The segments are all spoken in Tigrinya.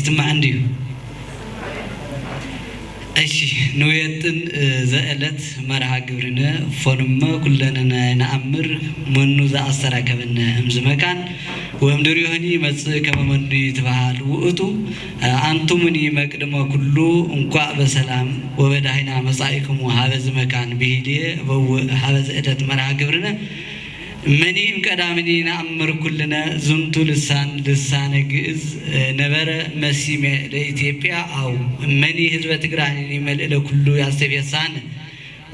ይስማዕ እንድዩ። እሺ፣ ንውየጥን፣ እ፣ ዘእለት መርሃ ግብርነ ፎንመ ኩለነ ናይ ነኣምር መኑ ዘኣስተራከበነ እምዝ መካን ወእምድሪሆኒ ይመጽእ ከመ መኑ ይትበሃል ውእቱ። እ፣ ኣንቱምኒ መቅድመ ኩሉ እንኳዕ በሰላም ወበዳሂና መጻኢክሙ ሀበዝ መካን ብሂልየ በውእ ሀበዝ እለት መርሃ ግብርነ መኒ እምቀዳምኒ ነኣምር ኩልነ ዝንቱ ልሳን ልሳነ ግእዝ ነበረ መሲመ ለኢትዮጵያ ኣው መኒ ህዝበ ትግራይኒ መልእለ ኩሉ ያስተቤሳን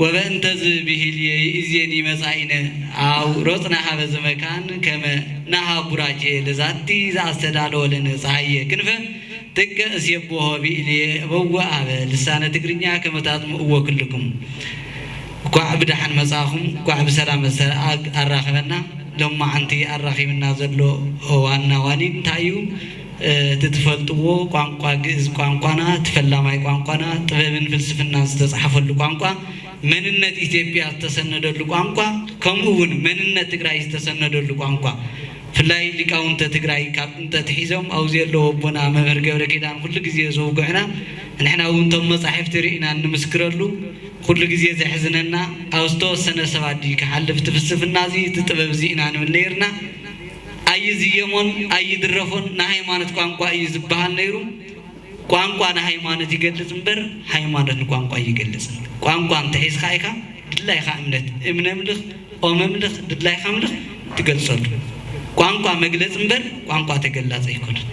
ወበእንተዝ ብሂልየ ይእዜኒ መጻኢነ ኣው ሮጽና ሀበዝ መካን ከመ ናሃ ቡራኬ ለዛቲ ዘኣስተዳለወ ለነ ፀሃየ ክንፈ ጥቀ እስየብሖ ብኢልየ እበውእ ሀበ ልሳነ ትግርኛ ከመ ታጽምእዎ ክልኩም። እኳዕ ብደሓን መጻኹም፣ እኳዕ ብሰላም ኣሰ-፣ ኣግ-፣ ኣራኸበና። ሎማዓንቲ ኣራኺብና ዘሎ ዋና ዋኒን እንታይ እዩ? እ፣ እቲ ትፈልጥዎ ቋንቋ ግእዝ ቋንቋና፣ እቲ ፈላማይ ቋንቋና፣ ጥበብን ፍልስፍናን ዝተጻሕፈሉ ቋንቋ፣ መንነት ኢትዮጵያ ዝተሰነደሉ ቋንቋ፣ ከምኡ እውን መንነት ትግራይ ዝተሰነደሉ ቋንቋ። ብፍላይ ሊቃውንተ ትግራይ ካብ ጥንቲ ኣትሒዞም ኣብዚ ዘለዉ ኣቦና መምህር ገብረ ኪዳን ኩሉ ግዜ ዘውግዑና፣ ንሕና እውን እቶም መጻሕፍቲ ርኢና እንምስክረሉ፣ ኩሉ ግዜ ዘሕዝነና ኣብ ዝተወሰነ ሰባት ድዩ ክሓልፍ እቲ ፍልስፍና እዚ፣ እቲ ጥበብ እዚ ኢና ንብል ነይርና። ኣይዝየሞን ኣይድረፎን ንሃይማኖት ቋንቋ እዩ ዝበሃል ነይሩ። ቋንቋ ንሃይማኖት ይገልጽ እምበር ሃይማኖት ንቋንቋ ኣይገልጽን። ቋንቋ እንተሒዝካ ኢኻ ድላይኻ እምነት እምነ ምልኽ ኦም ኣምልኽ ድላይኻ ኣምልኽ ትገልጸሉ። ቋንቋ መግለጺ እምበር ቋንቋ ተገላጺ ኣይኮነን።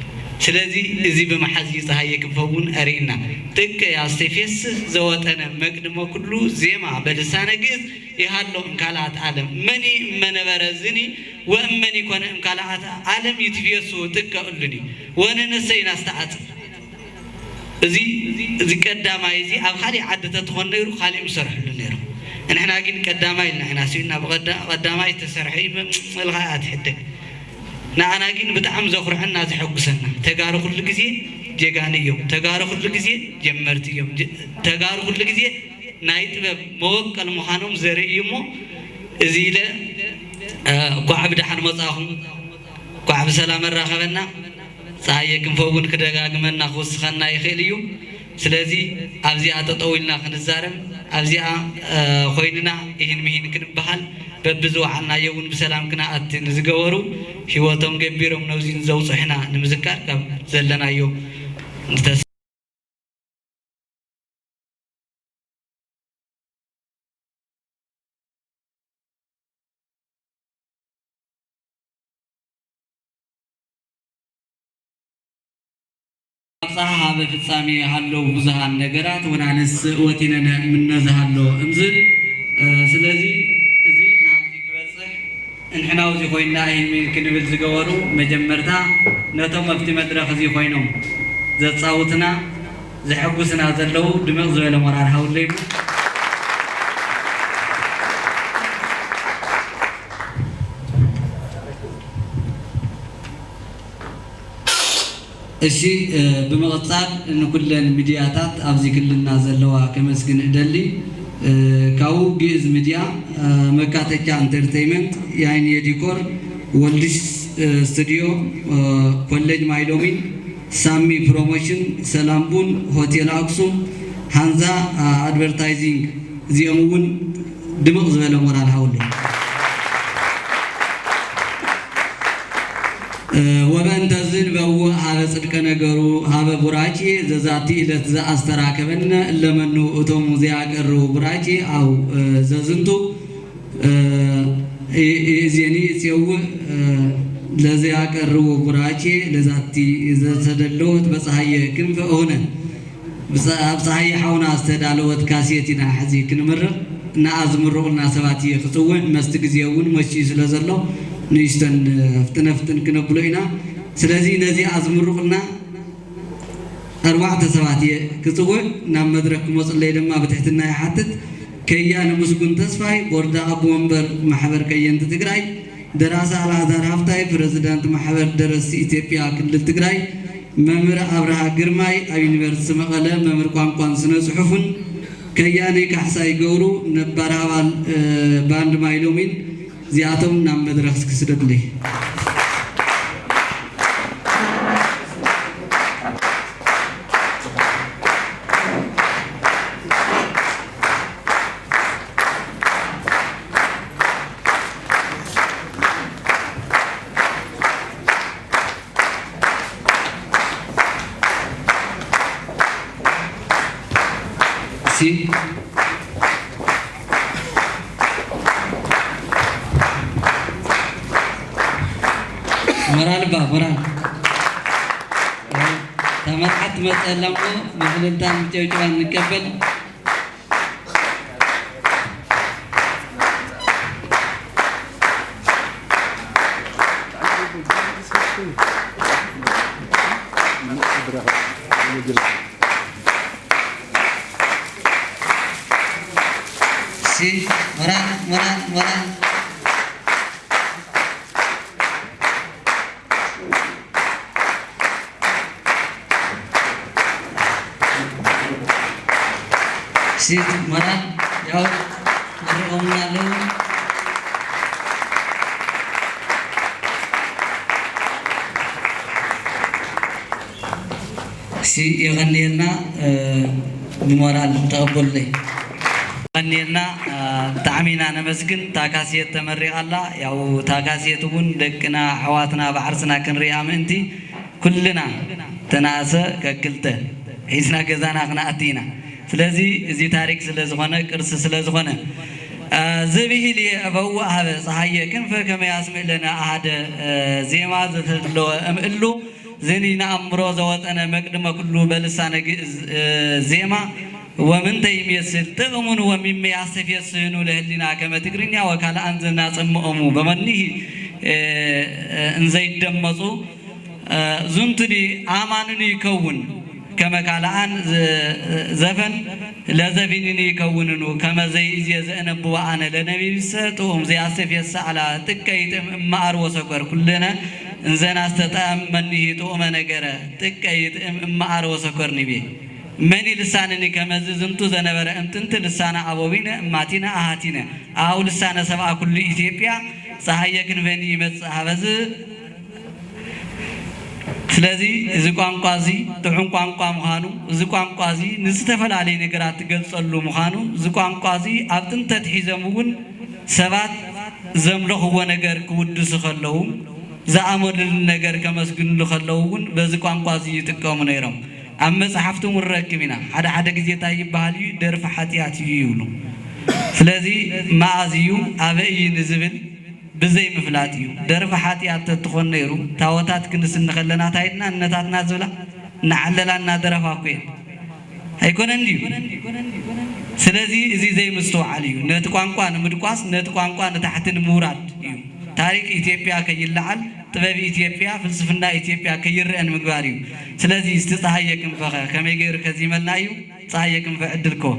ስለዚ እዚ ብምሓዝ እዩ ፀሃየ ክንፈውን ኣርእና። ጥቀ ያስተፌስህ ዘወጠነ መቅድመ ኩሉ ዜማ በልሳነ ግእዝ ይሃሎ እምካልኣት ዓለም መኒ እመነበረ ዝኒ ወእመኒ ኮነ እምካልኣት ዓለም ይትፌሱ ጥቀ እሉኒ ወነነሰ ይናስተዓጽ እዚ፣ እዚ ቀዳማይ እዚ ኣብ ካሊእ ዓዲ ተትኾን ነይሩ ካሊእ ምሰርሕሉ ነይሩ። ንሕና ግን ቀዳማይ ኢልና ኢና ስኢና፣ ብቐዳ-፣ ቀዳማይ ዝተሰርሐ እዩ ምልኻ እያ ትሕደግ። ንኣና ግን ብጣዕሚ ዘኹርዐና ዘሐጉሰና፣ ተጋሩ ኩሉ ግዜ ጀጋኑ እዮም፣ ተጋሩ ኩሉ ግዜ ጀመርቲ እዮም፣ ጀ-፣ ተጋሩ ኩሉ ግዜ ናይ ጥበብ መወቀል ምዃኖም ዘርኢ እዩ እሞ፣ እዚ ኢለ፣ እ፣ እንኳዕ ብደሓን መጻኹም፣ እንኳዕ ብሰላም ኣራኸበና። ፀሃየ ክንፈ እውን ክደጋግመና ክውስኸና ይኽእል እዩ። ስለዚ ኣብዚኣ ጠጠው ኢልና ክንዛረብ፣ ኣብዚኣ፣ እ፣ ኮይንና ይህን ምሂን ክንበሃል፣ በብዝወዓልናዮ እውን ብሰላም ክንኣቲ ንዝገበሩ፣ ህይወቶም ገቢሮም ነዚ ንዘውፅሑና ንምዝካር ካብ ዘለናዮ ንተስ-፣ ኣብጽሓ ሀበ ፍጻሜ ሃለው ብዙሃን ነገራት ወናንስ ወቲነነ ምነዝሃሎ እምዝል። እ፣ ስለዚ እዚ ናብዚ ክበጽሕ እንሕና ኣብዚ ኮይንና ይህን ሚን ክንብል ዝገበሩ መጀመርታ ነቶም ኣብቲ መድረኽ እዚ ኮይኖም ዘጻውትና ዘሐጉስና ዘለዉ ድምቕ ዝበለ ሞራል ሃውለይሞ። እሺ፣ እ፣ ብምቕጻል ንኩለን ሚድያታት ኣብዚ ክልልና ዘለዋ ከመስግን እደሊ። እ፣ ካብኡ ግእዝ ሚድያ፣ እ፣ መካተቻ ኢንተርቴይመንት፣ ያይንየ ዲኮር፣ ወልድሽ፣ እ፣ ስቱዲዮ፣ እ፣ ኮሌጅ ማይሎሚን፣ ሳሚ ፕሮሞሽን፣ ሰላም ቡን፣ ሆቴል ኣክሱም፣ ሃንዛ፣ እ፣ ኣድቨርታይዚንግ እዚኦም እውን ድምቕ ዝበለ ሞራል ሃውለይ። እ፣ ወበእንተዝ ንበውእ ሀበ ጽድቀ ነገሩ ሀበ ቡራኬ ዘዛቲ ዕለት ዘአስተራከበነ እለመኑ እቶም ዘያቀርቡ ቡራኬ አው፣ እ፣ ዘዝንቱ፣ እ፣ እ፣ እዜኒ እጼውእ፣ እ፣ ለዘያቀርቡ ቡራኬ ለዛቲ ዘተደለወት በፀሃየ ክንፈ ሆነ። ብፀ-፣ ኣብ ፀሃየ ሓውና ዝተዳለወት ካሴት ኢና ሕዚ ክንምርቕ። ንኣ ዝምርቑልና ሰባት እየ ክፅውዕ። መስቲ ግዜ እውን መሽዩ ስለ ዘሎ ንእሽተን ፍጥነ ፍጥን ክነብሎ ኢና። ስለዚ ነዚኣ ዝምርቑልና ኣርባዕተ ሰባት እየ ክፅውዕ። ናብ መድረክ ክመፁለይ ድማ ብትሕትና ይሓትት። ከያኒ ምስጉን ተስፋይ፣ ቦርድ ኣቦ ወንበር ማሕበር ከየንቲ ትግራይ፣ ደራሲ ኣልኣዛር ሃፍታይ፣ ፕረዚዳንት ማሕበር ደረስቲ ኢትዮጵያ ክልል ትግራይ፣ መምህር ኣብርሃ ግርማይ፣ ኣብ ዩኒቨርሲቲ መቐለ መምህር ቋንቋን ስነ ጽሑፍን፣ ከያኒ ካሕሳይ ገብሩ፣ ነባር ኣባል፣ እ፣ ባንድ ማይሎሚን፣ እዚኣቶም ናብ መድረኽ እስኪ ስደዱለይ። ሞራል እባ፣ ሞራል። እታ መርዓት ትመጸላ እሞ ብእልልታን ብጭብጨባን ንቀበል። እሺ፣ ሞራል፣ ሞራል፣ ሞራል። እሺ፣ ሞራል፣ ያው መሪቖምና ኣለዉ። እሺ፣ የቐንየልና፣ እ፣ ብሞራል ተቐበሉለይ። የቐንየልና፣ እ፣ ብጣዕሚ ኢና ነመስግን። እታ ካሴት ተመሪቓ ኣላ። ያው እታ ካሴት እውን ደቅና፣ ኣሕዋትና፣ ባዕርስና ክንሪኣ ምእንቲ ኩልና ተናእሰ ከክልተ ሒዝና ገዛና ክንኣቲ ኢና። ስለዚ እዚ ታሪክ ስለ ዝኾነ፣ ቅርሲ ስለ ዝኾነ፣ እ፣ ዝብሂል እየ እበውእ ሀበ ፀሃየ ክንፈ ከመ ያስምዕ ለነ አሃደ፣ እ፣ ዜማ ዘተለወ እምእሉ ዝኒ ንኣእምሮ ዘወጠነ መቅድመ ኩሉ በልሳነ ግእዝ፣ እ፣ ዜማ ወምንተ ይሜስል ጥቕሙን ወሚመ ያስተፌስህኑ ለህሊና ከመ ትግርኛ ወካልኣን ዘናጸምኦሙ በመኒህ፣ እ፣ እ፣ እንዘይደመጹ፣ እ፣ ዝንቱኒ አማኑኒ ይከውን ከመ ካልኣን ዘ-፣ ዘፈን ለዘፊንኒ ይከውንኑ ከመ ዘይእዜ ዘእነብወ አነ ለነቢብሰ ጥዑም ዘያስተፌስህ አላ ጥቀ ይጥዕም እመ አር ወሰኮር ኩልነ እንዘ ናስተጣዕም መኒህ ጥዑመ ነገረ ጥቀ ይጥዕም እመ አር ወሰኮር ንቤ። መኒ ልሳንኒ ከመዝ ዝንቱ ዘነበረ እምጥንቲ ልሳነ አበዊነ እማቲነ አሃቲነ አው ልሳነ ሰብአ ኩሉ ኢትዮጵያ ፀሃየ ክንፈኒ ይመጽእ ሀበዝ። ስለዚ እዚ ቋንቋ እዚ ጥዑም ቋንቋ ምዃኑ፣ እዚ ቋንቋ እዚ ንዝተፈላለዩ ነገራት ትገልጸሉ ምዃኑ፣ እዚ ቋንቋ እዚ ኣብ ጥንቲ ኣትሒዞም እውን ሰባት ዘምለኽዎ ነገር ክውድሱ ከለዉ፣ ዝኣመኑሉ ነገር ከመስግንሉ ከለዉ እውን በዚ ቋንቋ እዚ ይጥቀሙ ነይሮም። ኣብ መጽሓፍቲ እውን ንረክብ ኢና። ሓደ ሓደ ግዜ እንታይ ይበሃል እዩ? ደርፊ ሓጢኣት እዩ ይብሉ። ስለዚ መኣዝ እዩ፣ ኣበይ እዩ ንዝብል ብዘይ ምፍላጥ እዩ። ደርፊ ሓጢኣት ተትኾን ነይሩ፣ ታቦታት ክንስኒ ከለና እንታይ ኢልና እነታትና ዝብላ? እናዓለላ እናደረፋ እኮ እየን። ኣይኮነን ድዩ? ስለዚ እዚ ዘይምስትውዓል እዩ። ነቲ ቋንቋ ንምድቋስ፣ ነቲ ቋንቋ ንታሕቲ ንምውራድ እዩ። ታሪክ ኢትዮጵያ ከይለዓል፣ ጥበብ ኢትዮጵያ፣ ፍልስፍና ኢትዮጵያ ከይረአ ንምግባር እዩ። ስለዚ እስቲ ፀሃየ ክንፈኸ ከመይ ገይሩ ከዚመልና እዩ? ፀሃየ ክንፈ ዕድል ክቦ።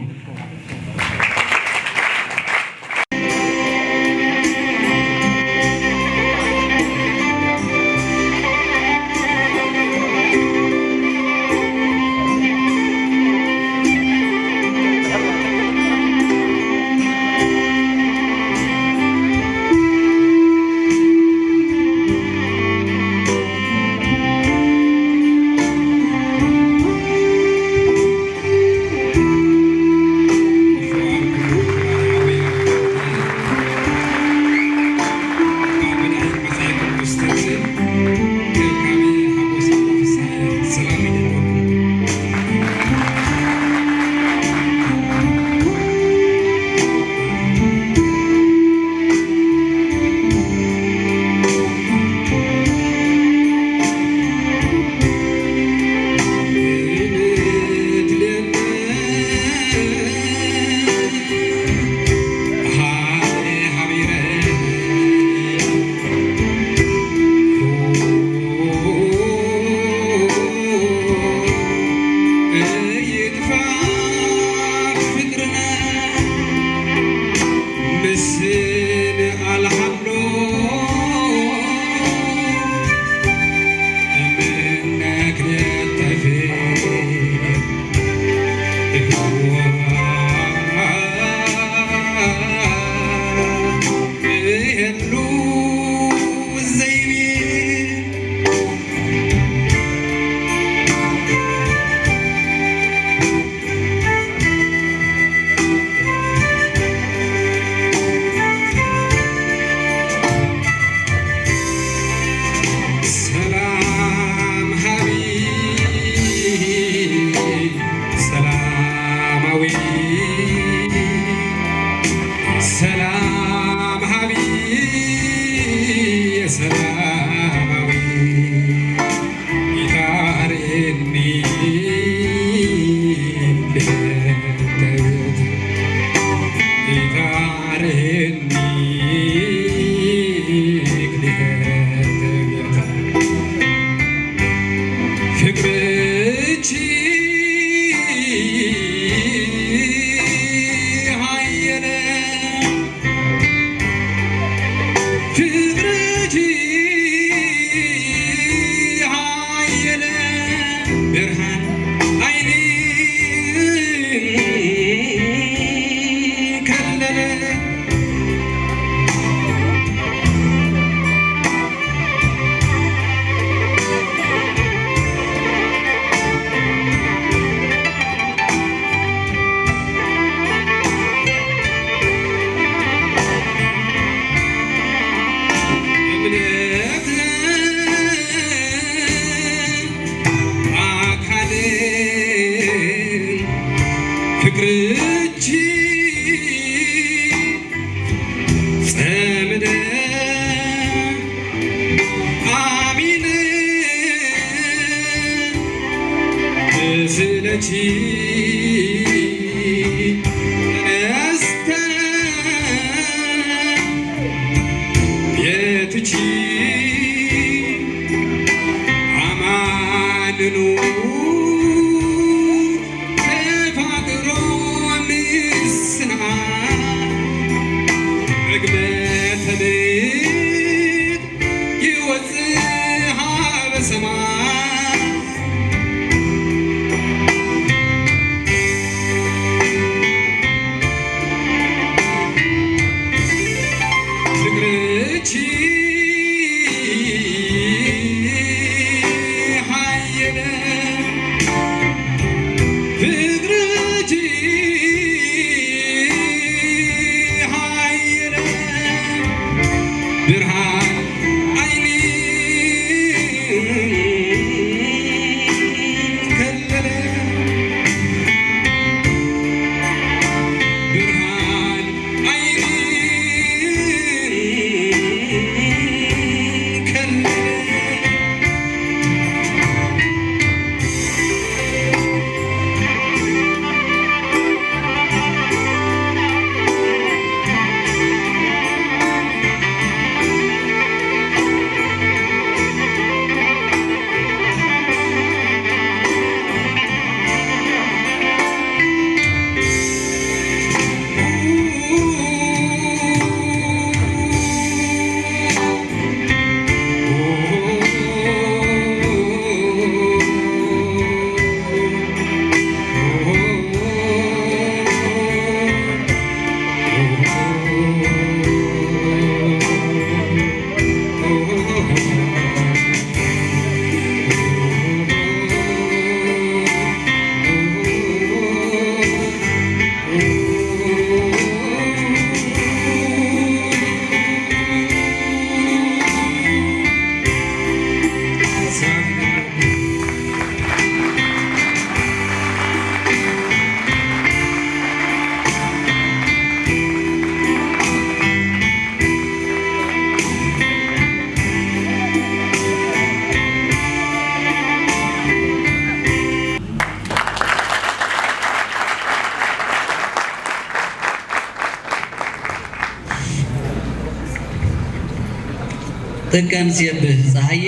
ጥቀን ሲየብህ ፀሃዬ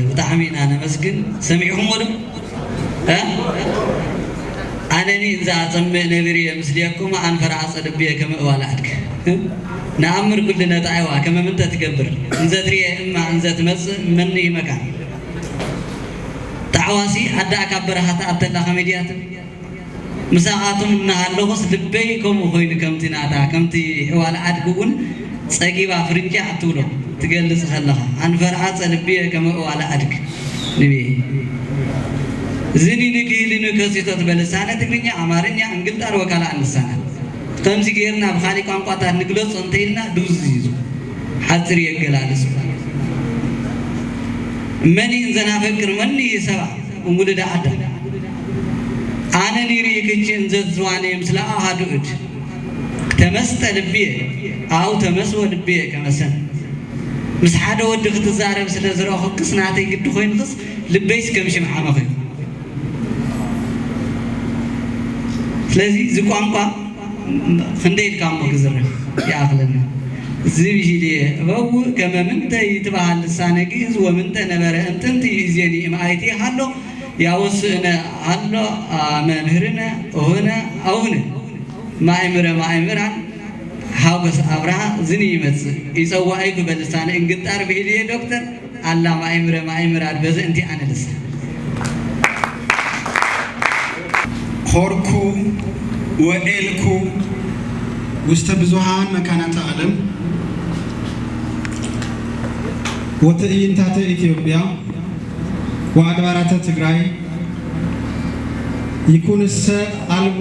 ብጣዕሚ ኢና ነመስግን። ሰሚዕኹምዎ ዶ? እ? ኣነኒ እንዛ ኣፀምእ ነብር እየ ምስልየኩም ኣንፈር ዓፀ ልብየ ከመ እዋል ኣድግ። ንኣምር ኩልነ ጣዕዋ ከመ ምንተ ትገብር እንዘ ትርየ እማ እንዘ ትመፅእ መኒ መካን። ጣዕዋሲ ኣዳ ካብ በረኻ ትኣተላ ከመይ ድያ ትብል? ምሳኻቶም እናሃለኹስ ልበይ ከምኡ ኮይኑ ከምቲ ናታ ከምቲ ዕዋላ ኣድጊ እውን ጸጊባ ፍርንጫዕ ትብሎ ትገልጽ ከለኻ ኣንፈርዓ ጸልብየ ከመ ዕዋላ ኣድግ ንብየ ዝኒ ንክህሊ ንከሲቶ ትበልሳነ ትግርኛ ኣማርኛ እንግልጣር ወካልኣን ልሳናት ከምዚ ጌርና ብኻሊእ ቋንቋታት ንግለጾ እንተኢልና ድብዝዝ እዩ ሓጽር የገላልጽ መኒ እንዘናፈቅር መኒ ሰብኣ እንውልዳ ዓዳ ኣነ ንርኢ ክቺ እንዘዝዋኔ ምስለ ኣሃዱ እድ ተመስጠ ልብየ ኣው ተመስወ ልብየ ከመሰን ምስ ሓደ ወዲ ክትዛረብ ስለ ዝረእኹክስ ናተይ ግዲ ኮይንክስ ልበይስ ከም ሽምዓ መኺኹ ስለዚ እዚ ቋንቋ ክንደይ ኢልካ እሞ ክዝረብ ይኣኽለና ዝብሂል እየ እበውእ ከመ ምንተ ይትበሃል ልሳነ ግእዝ ወምንተ ነበረ እምጥንቲ ይእዜኒ እምኣይቲ ሃሎ ያወስእነ ኣሎ መምህርነ ኦህነ ኣውነ ማእምረ ማእምራን ሓጎስ ኣብርሃ ዝን ይመጽእ ይጸዋዒ ክበል ልሳነ እንግጣር ብሂል እየ ዶክተር ኣላ ማእምረ ማእምራን በዘ እንቲ ኣነ ልሳን ሆርኩ ወኤልኩ ውስተ ብዙሃን መካናተ ዓለም ወትእይንታተ ኢትዮጵያ ወአድባራተ ትግራይ ይኩንሰ አልቦ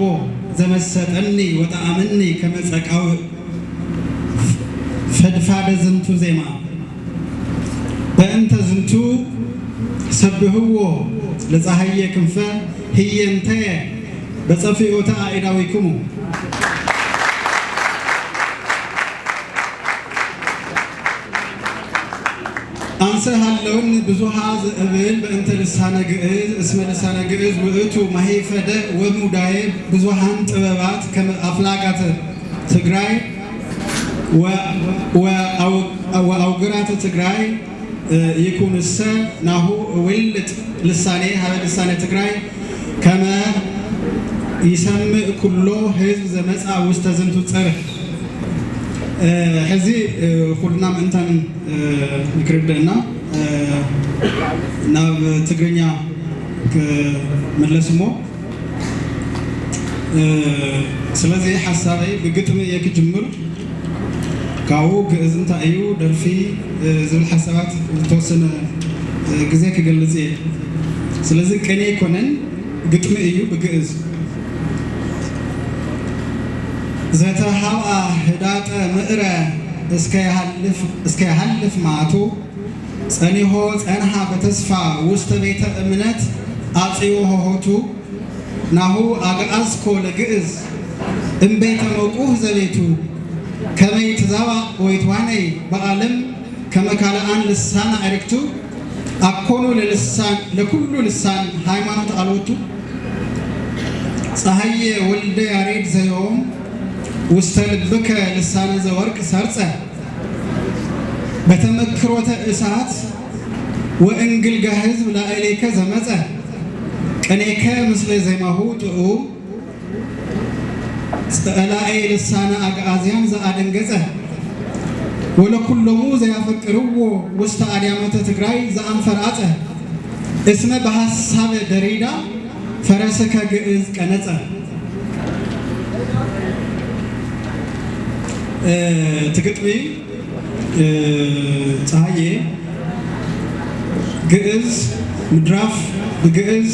ዘመሰጠኒ ወጠአመኒ ከመ ጸቃውእ ፈድፋደ ዝንቱ ዜማ። በእንተ ዝንቱ ሰብህዎ ለፀሃየ ክንፈ ህየንተየ በጸፊኦተ አእዳዊክሙ። አንሰ ሃለውኒ ብዙሃ ዘእብል በእንተ ልሳነ ግእዝ እስመ ልሳነ ግእዝ ውእቱ ማሄፈደ ወሙዳየ ብዙሃን ጥበባት ከመ አፍላጋተ ትግራይ ወአውግራተ ትግራይ ይኩንሰ ናሁ እውልጥ ልሳኔ ሀበ ልሳነ ትግራይ ከመ ይሰምዕ ኩሎ ህዝብ ዘመጻ ውስተ ዝንቱ ጽርህ። ሕዚ ኩልና ምእንታን ንክርድእና ናብ ትግርኛ ክምለስ እሞ ስለዚ ሓሳበይ ብግጥሚ እየ ክጅምር ካብኡ ግእዝ እንታይ እዩ ደርፊ ዝብል ሓሳባት ዝተወሰነ ግዜ ክገልፅ እየ ስለዚ ቅኔ ኣይኮነን ግጥሚ እዩ ብግእዝ ዘተሃብኣ ህዳጠ ምእረ እስከ ይሃልፍ ማቱ ጸኒሖ ጸንሃ በተስፋ ውስተ ቤተ እምነት አጽዮ ሆሆቱ ናሁ አግአዝኮ ለግእዝ እምቤተ መቁህ ዘቤቱ ከመይ ትዛባእ ወይትዋነይ በዓለም ከመ ካልኣን ልሳን ኣዕርክቱ አኮኑ ለልሳን ለኩሉ ልሳን ሃይማኖት አልወቱ ጸሃየ ወልደ ያሬድ ዘዮም ውስተ ልብከ ልሳነ ዘወርቅ ሰርጸ በተመክሮተ እሳት ወእንግልጋ ህዝብ ላዕሌከ ዘመጸ ቅኔከ ምስለ ዜማሁ ጥዑም ጸላኤ ልሳነ ኣግኣዝያን ዘኣደንገጸ ወለኩሎሙ ዘያፈቅርዎ ውስተ ኣድያመተ ትግራይ ዘኣንፈርኣጸ እስመ በሐሳበ ደሪዳ ፈረስከ ግእዝ ቀነጸ። እቲ ግጥሚ ፀሃየ ግእዝ ምድራፍ ብግእዝ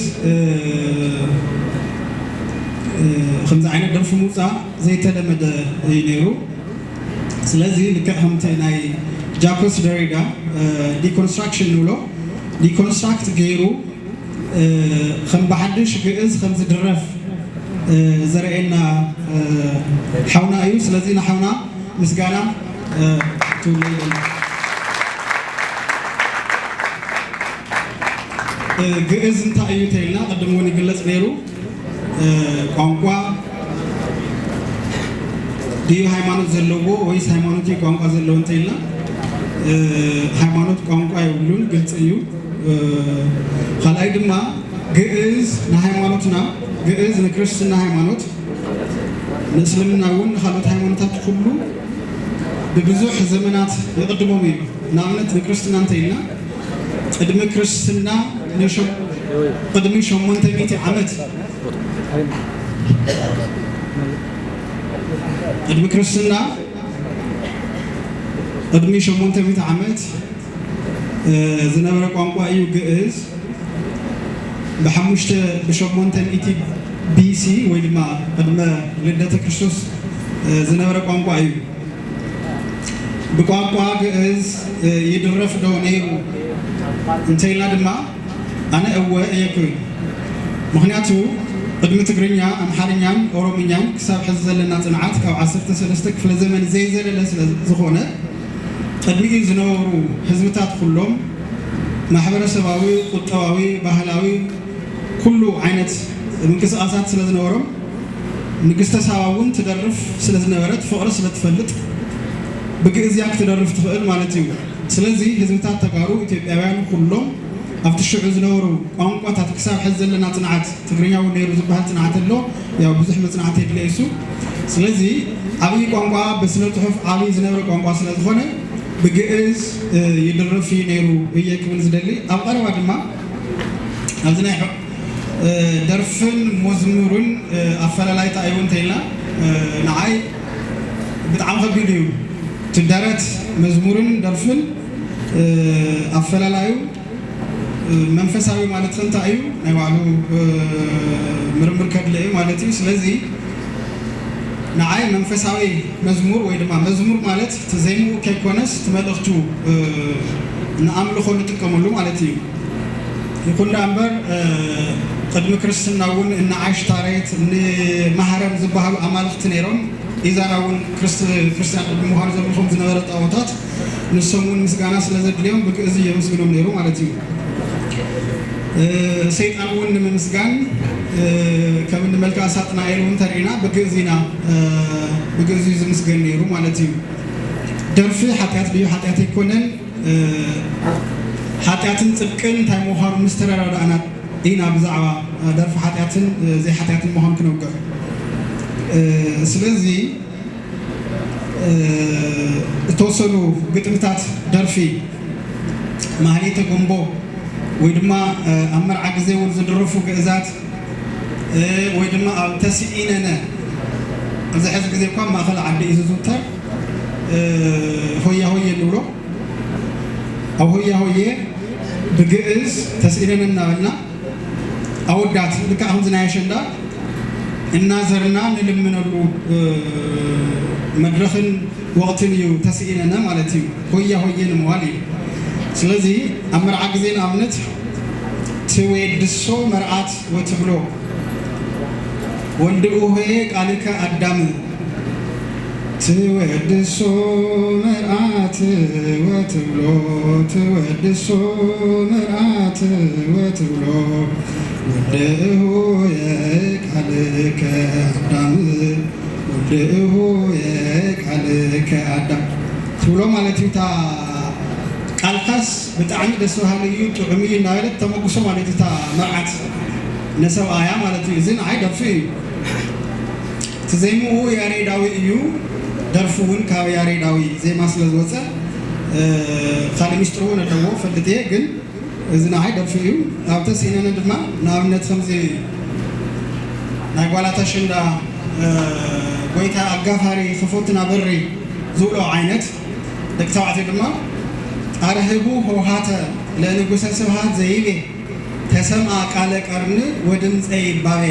ከምዚ ዓይነት ደርፊ ምውፃእ ዘይተለመደ እዩ ነይሩ። ስለዚ ልክዕ ከምቲ ናይ ጃኮስ ደሪዳ ዲኮንስትራክሽን ንብሎ ዲኮንስትራክት ገይሩ ከም ብሓድሽ ግእዝ ከም ዝድረፍ ዘርእየና ሓውና እዩ። ስለዚ ንሓውና ምስጋና ትብሎ ይደሊ። ግእዝ እንታይ እዩ ተይልና ቅድም እውን ይግለጽ ነይሩ። ቋንቋ ድዩ ሃይማኖት ዘለዎ ወይስ ሃይማኖት እዩ ቋንቋ ዘለዎ እንተይልና ሃይማኖት ቋንቋ የብሉን፣ ግልፂ እዩ። ካልኣይ ድማ ግእዝ ንሃይማኖትና፣ ግእዝ ንክርስትና ሃይማኖት፣ ንእስልምና እውን ንካልኦት ሃይማኖታት ኩሉ ብብዙሕ ዘመናት የቕድሞም እዩ። ንኣብነት ንክርስትና እንተኢልና ቅድሚ ክርስትና ቅድሚ ሸሞንተ ሚእቲ ዓመት ቅድሚ ክርስትና ቅድሚ ሸሞንተ ሚእቲ ዓመት ዝነበረ ቋንቋ እዩ ግእዝ። ብሓሙሽተ ብሸሞንተ ሚእቲ ቢሲ ወይ ድማ ቅድመ ልደተ ክርስቶስ ዝነበረ ቋንቋ እዩ። ብቋንቋ ግእዝ ይድረፍ ዶ ነይሩ እንተኢልና ድማ ኣነ እወ እየ ክብል። ምኽንያቱ ቅድሚ ትግርኛ፣ ኣምሓርኛን ኦሮምኛን ክሳብ ሕዚ ዘለና ፅንዓት ካብ ዓሰርተ ሰለስተ ክፍለ ዘመን ዘይዘለለ ስለ ዝኾነ ቅድሚኡ ዝነበሩ ህዝብታት ኩሎም ማሕበረሰባዊ፣ ቁጠባዊ፣ ባህላዊ ኩሉ ዓይነት ምንቅስቃሳት ስለ ዝነበሮም ንግስተ ሳባ እውን ትደርፍ ስለ ዝነበረት ፍቕሪ ስለ ትፈልጥ ብግእዝ እያ ክትደርፍ ትኽእል ማለት እዩ። ስለዚ ህዝብታት ተጋሩ ኢትዮጵያውያን ኩሎም ኣብቲ ሽዑ ዝነበሩ ቋንቋታት ክሳብ ሕዚ ዘለና ፅንዓት ትግርኛ እውን ነይሩ ዝበሃል ፅንዓት ኣሎ። ያው ብዙሕ መፅናዕቲ የድልየ እሱ። ስለዚ ዓብዪ ቋንቋ ብስነ ፅሑፍ ዓብዪ ዝነበረ ቋንቋ ስለ ዝኾነ ብግእዝ ይድርፍ እዩ ነይሩ እየ ክብል ዝደሊ። ኣብ ቀረባ ድማ ኣብዚ ናይ ደርፍን መዝሙርን ኣፈላላይታ እዩ እንተኢልና ንዓይ ብጣዕሚ ከቢድ እዩ። እቲ ደረት መዝሙርን ደርፍን ኣፈላላዩ መንፈሳዊ ማለት እንታይ እዩ ናይ ባዕሉ ምርምር ከድለ እዩ ማለት እዩ። ስለዚ ንዓይ መንፈሳዊ መዝሙር ወይ ድማ መዝሙር ማለት እቲ ዜምኡ ከይኮነስ እቲ መልእኽቱ ንኣምልኾ ንጥቀመሉ ማለት እዩ። ይኹን ደኣ እምበር ቅድሚ ክርስትና እውን እነ ዓሽታሬት እነ ማህረም ዝበሃሉ ኣማልኽቲ ነይሮም። ኢዛና እውን ክርስትያን ቅድሚ ምዃኑ ዘምልኾም ዝነበረ ጣዖታት ንሶም እውን ምስጋና ስለ ዘድልዮም ብግእዝ የመስግኖም ነይሩ ማለት እዩ። ሰይጣን እውን ንምምስጋን ከም እኒ መልክኣ ሳጥናኤል እውን ተሪእና ብግእዝ ኢና ብግእዝ እዩ ዝምስገን ነይሩ ማለት እዩ። ደርፊ ሓጢኣት ድዩ ሓጢኣት ኣይኮነን? ሓጢኣትን ፅድቅን እንታይ ምዃኑ ምስ ተረዳዳእና ኢና ብዛዕባ ደርፊ ሓጢኣትን ዘይሓጢኣትን ምዃኑ ክነውግዕ። ስለዚ እተወሰኑ ግጥምታት ደርፊ ማህሌተ ጎንቦ ወይ ድማ ኣብ መርዓ ግዜ እውን ዝድረፉ ግእዛት ወይ ድማ ኣብ ተስኢነነ ኣብዚ ሕዚ ግዜ እኳ ኣብ ማእኸል ዓዲ እዩ ዝዝውተር ሆያ ሆየ ንብሎ። ኣብ ሆያ ሆየ ብግእዝ ተስኢነነ እናበልና ኣወዳት ልክዕ ከምዚ ናይ ኣሸንዳ እናዘርና ንልምነሉ መድረኽን ወቕትን እዩ ተስኢነነ ማለት እዩ። ሆያ ሆየ ንምባል እዩ። ስለዚ ኣብ መርዓ ግዜ ንኣብነት ትዌድሶ መርዓት ወትብሎ ወልድኡ ሆየ ቃልከ ኣዳም ትወድሶ መርዓት ወትብሎ ትወድሶ መርዓት ወትብሎ ወልድኡ ሆየ ቃልከ ኣዳም ወልድኡ ሆየ ቃልከ ኣዳም ትብሎ ማለት እዩ። እታ ቃልካስ ብጣዕሚ ደስ በሃሊ እዩ፣ ጥዑም እዩ እናበለት ተመጉሶ ማለት እዩ። እታ መርዓት ነሰብኣያ ማለት እዩ። እዚ ንዓይ ደርፊ እዩ። እቲ ዜምኡ ያሬዳዊ እዩ፣ ደርፊ እውን ካብ ያሬዳዊ ዜማ ስለ ዝወፀ ካልእ ሚስጥር እውን ኣለዎ ፈልጥ እየ። ግን እዚ ንዓይ ደርፊ እዩ። ኣብ ተስኢነነ ድማ ንኣብነት ከምዚ ናይ ጓላት ኣሸንዳ ጎይታ ኣጋፋሪ ክፈትና በሪ ዝብሎ ዓይነት ደቂ ተባዕትዮ ድማ ኣርህቡ ሆሃተ ለንጉሰ ስብሃት ዘይቤ ተሰምኣ ቃለ ቀርኒ ወድምፀ ይባቤ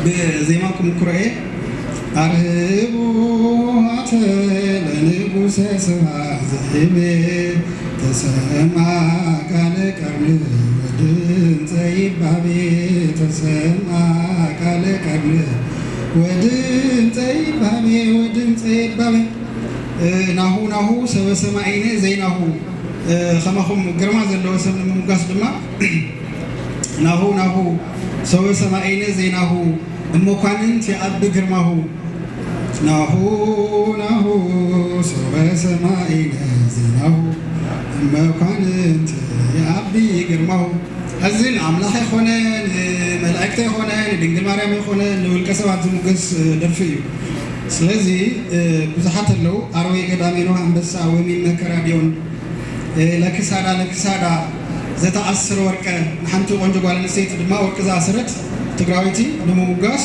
ብዜማ ክምኩሮ እየ። ኣርህቡ ሆሃተ ለንጉሰ ስብሃት ዘይቤ ተሰምኣ ቃለ ቀርኒ ወድምፀ ይባቤ ተሰምኣ ቃለ ቀርኒ ወድምፀ ይባቤ ወድምፀ ይባቤ ናሁ ናሁ ሰበ ሰማይነ ዘይናሁ ከማኹም ግርማ ዘለዎ ሰብ ንምምጋስ ድማ ናሁ ናሁ ሰበ ሰማይነ ዘይናሁ እመኳንንት የኣቢ ግርማሁ ናሁ ናሁ ሰበ በሰማይ ዜናሁ እመኳንንት የዐቢ ግርማሁ። እዚ ንኣምላኽ ኣይኮነ፣ ንመላእክቲ ኣይኮነ፣ ንድንግል ማርያም ኣይኮነ፣ ንውልቀ ሰባት ዝምገስ ደርፊ እዩ። ስለዚ ብዙሓት ኣለዉ፣ ኣርዌ ገዳሜ ኖህ ኣንበሳ ወሚን መከራ ዲዮን ለክሳዳ ለክሳዳ ዘተኣስር ወርቀ፣ ንሓንቲ ቆንጆ ጓል ኣንስተይቲ ድማ ወርቂ ዝኣሰረት ትግራወይቲ ንምሙጋስ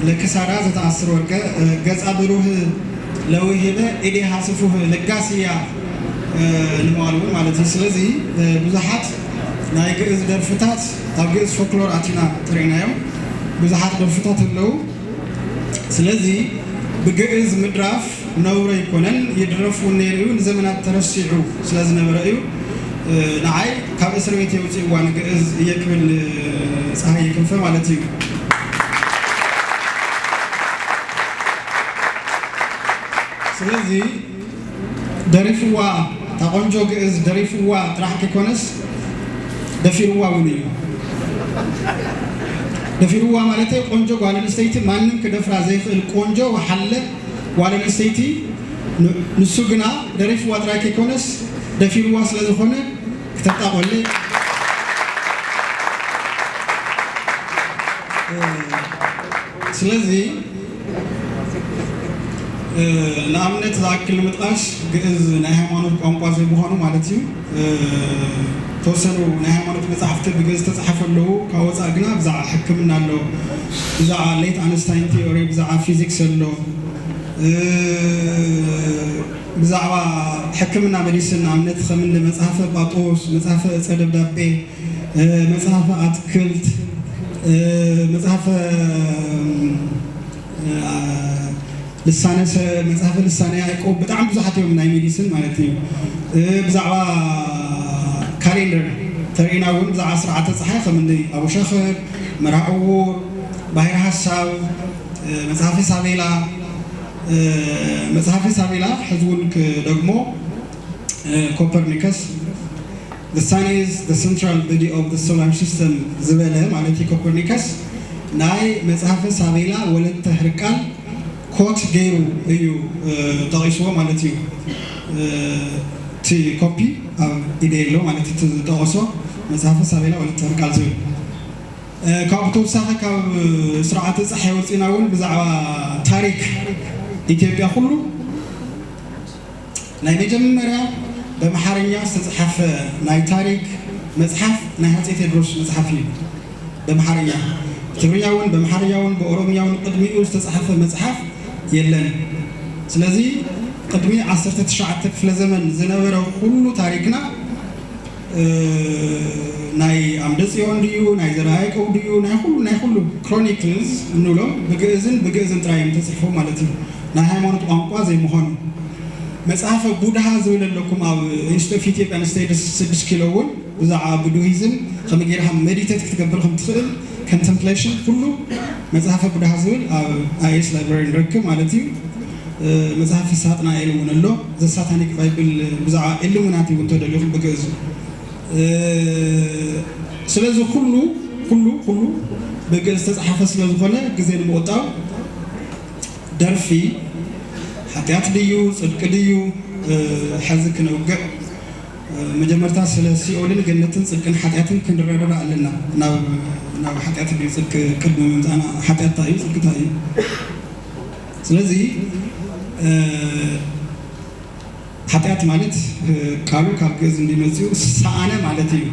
ለክሳዳ ዘተኣስር ወርቀ፣ ገጻ ብሩህ ለውሂበ ኢዴሃ ስፉህ ለጋስያ ንምባል እውን ማለት እዩ። ስለዚ ብዙሓት ናይ ግእዝ ደርፍታት ኣብ ግእዝ ፎክሎር ኣቲና ጥሪናዮም ብዙሓት ደርፍታት ኣለዉ። ስለዚ ብግእዝ ምድራፍ ነውሪ ኣይኮነን፣ ይድረፍ እውን ነይሩ እዩ፣ ንዘመናት ተረሲዑ ስለ ዝነበረ እዩ። ንዓይ ካብ እስር ቤት የውፅእዋ ንግእዝ እየ ክብል ንፀሃየ ክንፈ ማለት እዩ። ስለዚ ደሪፍዋ፣ እታ ቆንጆ ግእዝ ደሪፍዋ ጥራሕ ከይኮነስ ደፊርዋ እውን እዩ። ደፊርዋ ማለተይ ቆንጆ ጓል ኣንስተይቲ ማንም ክደፍራ ዘይኽእል ቆንጆ ወሓለ ጓል ኣንስተይቲ ን-፣ ንሱ ግና ደሪፍዋ ጥራይ ከይኮነስ ደፊርዋ ስለ ዝኾነ ክተጣቖለ ስለዚ ንኣብነት ዝኣክል ንምጥቃስ ግእዝ ናይ ሃይማኖት ቋንቋ ዘይምዃኑ ማለት እዩ። ተወሰኑ ናይ ሃይማኖት መጻሕፍቲ ብግእዝ ዝተጻሕፈ ኣለዉ፣ ካብ ወጻኢ ግና ብዛዕባ ሕክምና ኣሎ፣ ብዛዕባ ሌት ኣንስታይን ቲዮሪ፣ ብዛዕባ ፊዚክስ ኣሎ፣ ብዛዕባ ሕክምና መዲስን ንኣብነት ከምኒ መጽሓፈ ጳጦስ፣ መጽሓፈ እጸ ደብዳቤ፣ መጽሓፈ ኣትክልት፣ መጽሓፈ ልሳነ ሰ-፣ መጽሓፈ ልሳነ ያዕቆብ ብጣዕሚ ብዙሓት እዮም ናይ ሜዲሲን ማለት እዩ። ብዛዕባ ካሌንደር ተርእና እውን ብዛዕባ ስርዓተ ፀሓይ ከም እንዲ ኣቡሻኽር፣ መርሃ ዕዉር፣ ባሕሪ ሓሳብ፣ መጽሓፈ ሳቤላ፣ መጽሓፈ ሳቤላ ሕዚ እውን ክደግሞ ኮፐርኒከስ The sun is the central body of the solar system ዝበለ ማለት እዩ ኮፐርኒከስ ናይ መጽሓፈ ሳቤላ ወለተ ህርቃል ኮት ገይሩ እዩ ጠቒስዎ ማለት እዩ። እቲ ኮፒ ኣብ ኢደ የሎ ማለት እቲ ዝጠቐሶ መጽሓፈ ሳቤላ ወለተ ህርቃል ዝብል ካብኡ ተወሳኺ ካብ ስርዓተ ፀሓይ ወፂና እውን ብዛዕባ ታሪክ ኢትዮጵያ ኩሉ ናይ መጀመርያ በምሓርኛ ዝተፅሓፈ ናይ ታሪክ መፅሓፍ ናይ ሃፀይ ቴድሮስ መፅሓፍ እዩ። በምሓርኛ፣ ብትግርኛ እውን በምሓርኛ እውን ብኦሮምኛ እውን ቅድሚኡ ዝተፅሓፈ መፅሓፍ የለን። ስለዚ ቅድሚ ዓሰርተ ትሽዓተ ክፍለ ዘመን ዝነበረ ኩሉ ታሪክና ናይ ኣምደ ፅዮን ድዩ ናይ ዘርኣ ያዕቆብ ድዩ ናይ ኩሉ ናይ ኩሉ ክሮኒክልስ እንብሎም ብግእዝን ብግእዝን ጥራይ እዮም ተፅሒፎም ማለት እዩ። ናይ ሃይማኖት ቋንቋ ዘይምዃኑ መፅሓፈ ቡድሃ ዝብል ኣለኩም ኣብ ኢንስቲትዩት ኦፍ ኢትዮጵያን ስተዲስ ስድስት ኪሎ እውን ብዛዕባ ቡድሂዝም ከመይ ገይርካ መዲቴት ክትገብር ከም ትኽእል ኮንተምፕሌሽን ኩሉ መፅሓፈ ቡድሃ ዝብል ኣብ ኣይኤስ ላይብራሪ ንረክብ ማለት እዩ። መፅሓፍ ሳጥናኤል እውን ኣሎ ዘሳታኒክ ባይብል ብዛዕባ ኢሉሚናቲ እውን ተደሊኹም ብግእዝ ስለዚ ኩሉ ኩሉ ኩሉ ብግእዝ ዝተፅሓፈ ስለ ዝኾነ ግዜ ንምቁጣብ ደርፊ ሓጢኣት ድዩ ፅድቂ ድዩ ሕዚ ክነውግዕ መጀመርታ ስለ ሲኦልን ገነትን ፅድቅን ሓጢኣትን ክንረዳዳ ኣለና ናብ ናብ ሓጢኣት ድዩ ፅድቂ ቅድሚ ምምፃእና ሓጢኣት እንታይ እዩ ፅድቂ እንታይ እዩ ስለዚ ሓጢኣት ማለት ቃሉ ካብ ግእዝ እንዲመፅኡ ሰኣነ ማለት እዩ።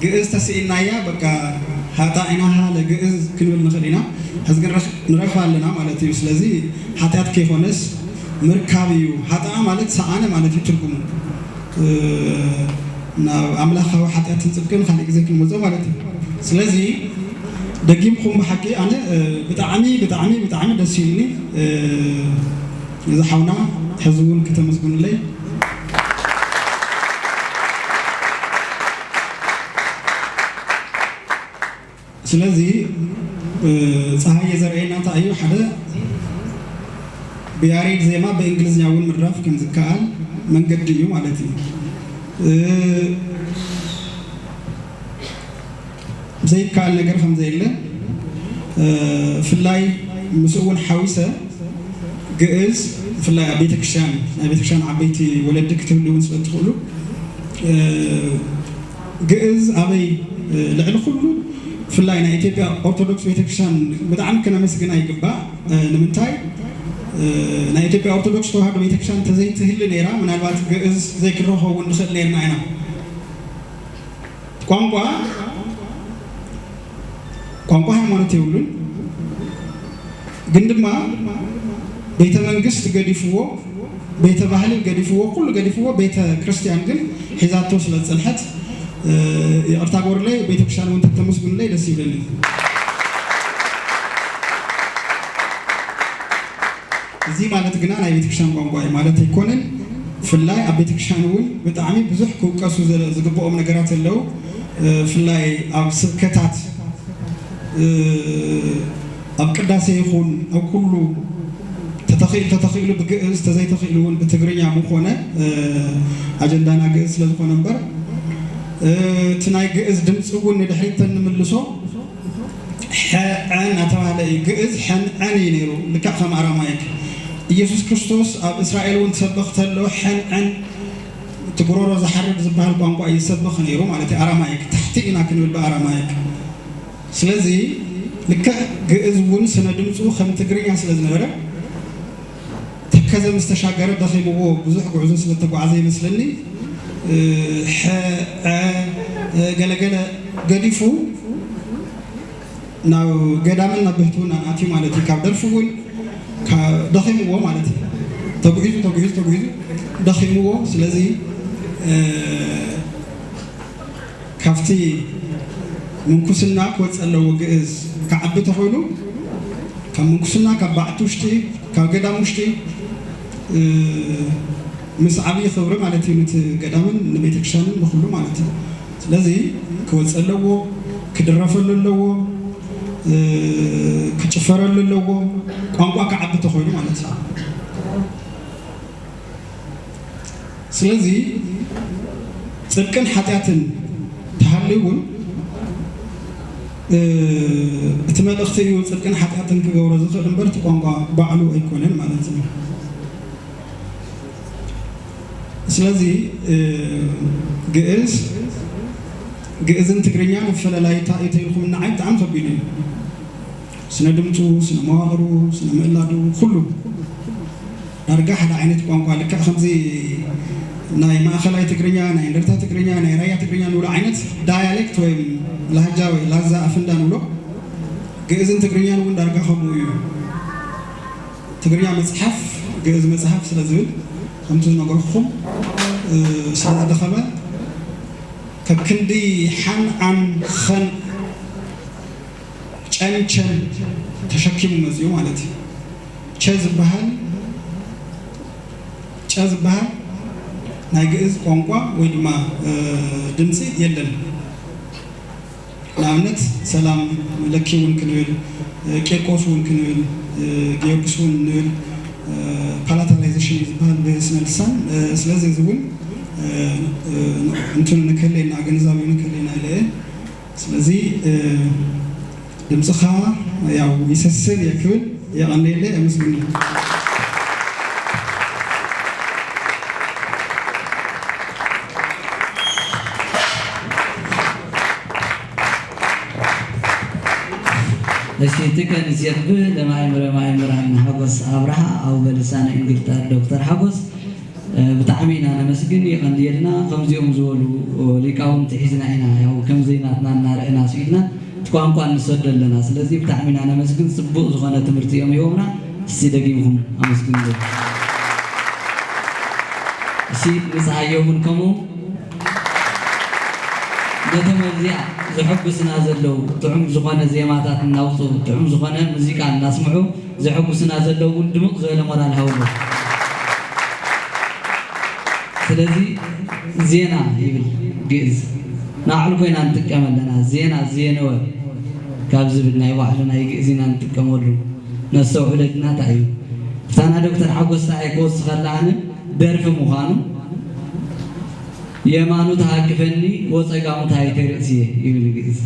ግእዝ ተስኢናያ በቃ ሃጣ ኢና ሃለ ግእዝ ክንብል ንኽእል ኢና። ሕዚ ግን ንረኽባ ኣለና ማለት እዩ። ስለዚ ሓጢኣት ከይኮነስ ምርካብ እዩ። ሃጣ ማለት ሰኣነ ማለት እዩ ትርጉሙ። ናብ ኣምላኻዊ ሓጢኣትን ፅድቅን ካልእ ግዜ ክንመፅኦ ማለት እዩ። ስለዚ ደጊምኩም ብሓቂ ኣነ ብጣዕሚ ብጣዕሚ ብጣዕሚ ደስ ኢሉኒ። እዚ ሓውና ሕዚ እውን ክተመስግኑለይ። ስለዚ ፀሃየ ዘርእየና እንታይ እዩ ሓደ ብያሬድ ዜማ ብእንግሊዝኛ እውን ምድራፍ ከም ዝከኣል መንገዲ እዩ ማለት እዩ። ዘይከኣል ነገር ከም ዘየለ ብፍላይ ምስኡ እውን ሓዊሰ ግእዝ ብፍላይ ኣብ ቤተክርስትያን፣ ናይ ቤተክርስትያን ዓበይቲ ወለዲ ክትህልዉ እውን ስለ ትኽእሉ፣ እ፣ ግእዝ ኣበይ፣ እ፣ ልዕሊ ኩሉ ብፍላይ ናይ ኢትዮጵያ ኦርቶዶክስ ቤተክርስትያን ብጣዕሚ ክነመስግና ይግባእ። እ፣ ንምንታይ? እ፣ ናይ ኢትዮጵያ ኦርቶዶክስ ተዋህዶ ቤተክርስትያን እንተዘይትህሊ ነይራ፣ ምናልባት ግእዝ ዘይክንረኽቦ እውን ንኽእል ነይርና ኢና። ቋንቋ፣ ቋንቋ ሃይማኖት የብሉን። ግን ድማ ቤተ መንግስት ገዲፍዎ፣ ቤተ ባህሊ ገዲፍዎ፣ ኩሉ ገዲፍዎ፣ ቤተ ክርስቲያን ግን ሒዛቶ ስለ ዝጸንሐት፣ እ፣ ይቕርታ ግበሩለይ፣ ቤተ ክርስቲያን እውን ተተመስግኑለይ ደስ ይብለኒ። እዚ ማለት ግና ናይ ቤተክርስትያን ቋንቋ እዩ ማለት ኣይኮነን። ብፍላይ ኣብ ቤተክርስትያን እውን ብጣዕሚ ብዙሕ ክውቀሱ ዘ-፣ ዝግብኦም ነገራት ኣለዉ። እ፣ ብፍላይ ኣብ ስብከታት፣ እ፣ ኣብ ቅዳሴ ይኹን ኣብ ኩሉ ተተኺ-፣ ተተኺእሉ ብግእዝ፣ ተዘይተኺእሉ እውን ብትግርኛ ምኾነ፣ እ፣ ኣጀንዳና ግእዝ ስለ ዝኾነ እምበር፣ እ፣ እቲ ናይ ግእዝ ድምፂ እውን ንድሕሪት ተንምልሶ ሐዐ እናተባህለ እዩ። ግእዝ ሐንዐን እዩ ነይሩ፣ ልክዕ ከም ኣራማይክ። ኢየሱስ ክርስቶስ ኣብ እስራኤል እውን ትሰብኽ ተሎ ሐንዐን፣ እቲ ጉሮሮ ዝሓርድ ዝበሃል ቋንቋ እዩ ዝሰብኽ ነይሩ ማለት እዩ። ኣራማይክ፣ ታሕቲ ኢና ክንብል ብኣራማይክ። ስለዚ ልክዕ ግእዝ እውን ስነ ድምፁ ከም ትግርኛ ስለ ዝነበረ፣ ተከዘ ምስ ተሻገረ ደኺምዎ ብዙሕ ጉዕዞ ስለ እተጓዕዘ ይመስለኒ፣ እ፣ ሐ፣ ዐ፣ እ፣ ገለገለ ገዲፉ ናብ ገዳምን ናብ ብሕትውናን ኣትዩ ማለት እዩ። ካብ ደርፊ እውን ካ-፣ ደኺምዎ ማለት እዩ። ተጉዒዙ፣ ተጉዒዙ፣ ተጉዒዙ ደኺምዎ። ስለዚ፣ እ፣ ካብቲ ምንኩስና ክወፅእ ኣለዎ። ግእዝ ክዓቢ ተኾይኑ ካብ ምንኩስና፣ ካብ በዓቲ ውሽጢ፣ ካብ ገዳም ውሽጢ፣ እ፣ ምስ ዓብዪ ክብሪ ማለት እዩ፣ ነቲ ገዳምን ንቤተክርስትያንን ንኹሉ ማለት እዩ። ስለዚ ክወፅእ ኣለዎ፣ ክድረፈሉ ኣለዎ፣ እ፣ ክጭፈረሉ ኣለዎ፣ ቋንቋ ክዓቢ ተኾይኑ ማለት እዩ። ስለዚ ጽድቅን ሓጢኣትን ተሃልዩ እውን፣ እ፣ እቲ መልእኽቲ እዩ ጽድቅን ሓጢኣትን ክገብሮ ዝኽእል እምበር እቲ ቋንቋ ባዕሉ ኣይኮነን ማለት እዩ። ስለዚ፣ እ፣ ግእዝ፣ ግእዝን ትግርኛን ኣፈላላይታ እዩ ተይልኩም ንዓይ ብጣዕሚ ከቢድ እዩ። ስነ ድምፁ፣ ስነ መዋቕሩ፣ ስነ ምእላዱ፣ ኩሉ ዳርጋ ሓደ ዓይነት ቋንቋ፣ ልክዕ ከምዚ ናይ ማእኸላይ ትግርኛ፣ ናይ እንደርታ ትግርኛ፣ ናይ ራያ ትግርኛ ንብሎ ዓይነት ዳያሌክት ወይ ላህጃ ወይ ላዛ ኣፍንዳ ንብሎ፣ ግእዝን ትግርኛን እውን ዳርጋ ከምኡ እዩ። ትግርኛ መፅሓፍ፣ ግእዝ መፅሓፍ ስለ ዝብል፣ ከምቲ ዝነገርኩኹም፣ እ፣ ስለ ዝደኸመ፣ ከክንዲ ሓን ዓን ኸን ጨንቸን ተሸኪሙ መፂኡ ማለት እዩ። ቸ ዝበሃል፣ ጨ ዝበሃል ናይ ግእዝ ቋንቋ ወይ ድማ፣ እ፣ ድምፂ የለን። ንኣብነት ሰላም ለኪ እውን ክንብል፣ እ፣ ቂርቆስ እውን ክንብል፣ እ፣ ጊዮርጊስ እውን ንብል፣ እ፣ ፓላታላይዜሽን እዩ ዝበሃል ብስነ ልሳን። እ፣ ስለዚ እዚ እውን፣ እ፣ እ፣ እንትኑ ንክህለየና፣ ግንዛቤ ንክህለየና ኢለ እየ። ስለዚ፣ እ፣ ድምፅኻ ያው ይሰስን እየ ክብል የቐንየለይ፣ ኣመስግን። እሺ፣ ትከን ሴት ብ ለማእምረ ማእምራን ሓጎስ ኣብርሃ፣ ኣው በልሳነ እንግልጣ ዶክተር ሓጎስ፣ እ፣ ብጣዕሚ ኢና ነመስግን፣ የቐንየልና። ከምዚኦም ዝበሉ ሊቃውንቲ ሒዝና ኢና፣ ያው ከምዚ ናትና እናረእና ስኢልና እቲ ቋንቋ ንሰዶ ኣለና። ስለዚ ብጣዕሚ ኢና ነመስግን፣ ጽቡቕ ዝኾነ ትምህርቲ እዮም ሂቦምና። እስቲ ደጊምኩም ኣመስግንሉ። እሺ፣ ንጽሃዮ እውን ከምኡ። ነቶም ኣብዚኣ ዘሐጉስና ዘለዉ፣ ጥዑም ዝኾነ ዜማታት እናውፅኡ፣ ጥዑም ዝኾነ ሙዚቃ እናስምዑ ዘሐጉስና ዘለዉ እውን ድምቕ ዝበለ ሞራል ሃብሉ። ስለዚ ዜና ይብል ግእዝ፣ ንባዕሉ ኮይና ንጥቀም ኣለና። ዜና፣ ዜነወ ካብ ዝብል ናይ ባዕሉ ናይ ግእዝ ኢና ንጥቀመሉ። ነስተውዕሎ ድና እንታይ እዩ? ብታና ዶክተር ሓጎስ እንታይ ክወስኸላ ኣነ ደርፊ ምዃኑ፣ የማኑ ተሃቅፈኒ ወጸጋሙ ታይተ ርእስየ ይብል ግእዝ።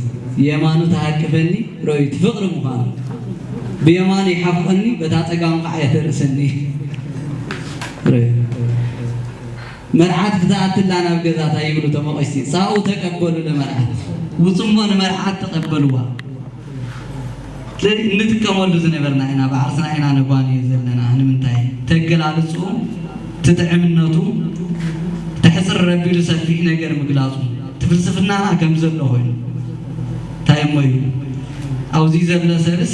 የማኑ ተሃቅፈኒ ርእዩ እቲ ፍቕሪ ምዃኑ፣ ብየማኑ ይሓቑፈኒ በታ ጸጋሙ ከዓ የተርእሰኒ። መርዓት ክትኣትላ ናብ ገዛ እንታይ ይብሉ ተመቐሽቲ? ጻኡ ተቀበሉ ለመርዓት። ውጹሞ ንመርዓት ተቀበልዋ። ስለዚ እንጥቀመሉ ዝነበርና ኢና፣ ብዓርስና ኢና ነጓንዮ ዘለና። ንምንታይ? ተገላልጽኡ፣ ትጥዕምነቱ፣ ተሕጽር ረቢሉ ሰፊሕ ነገር ምግላጹ፣ እቲ ፍልስፍናና ከም ዘሎ ኮይኑ። እንታይ እሞ እዩ? ኣብዚ ዘሎ ሰብስ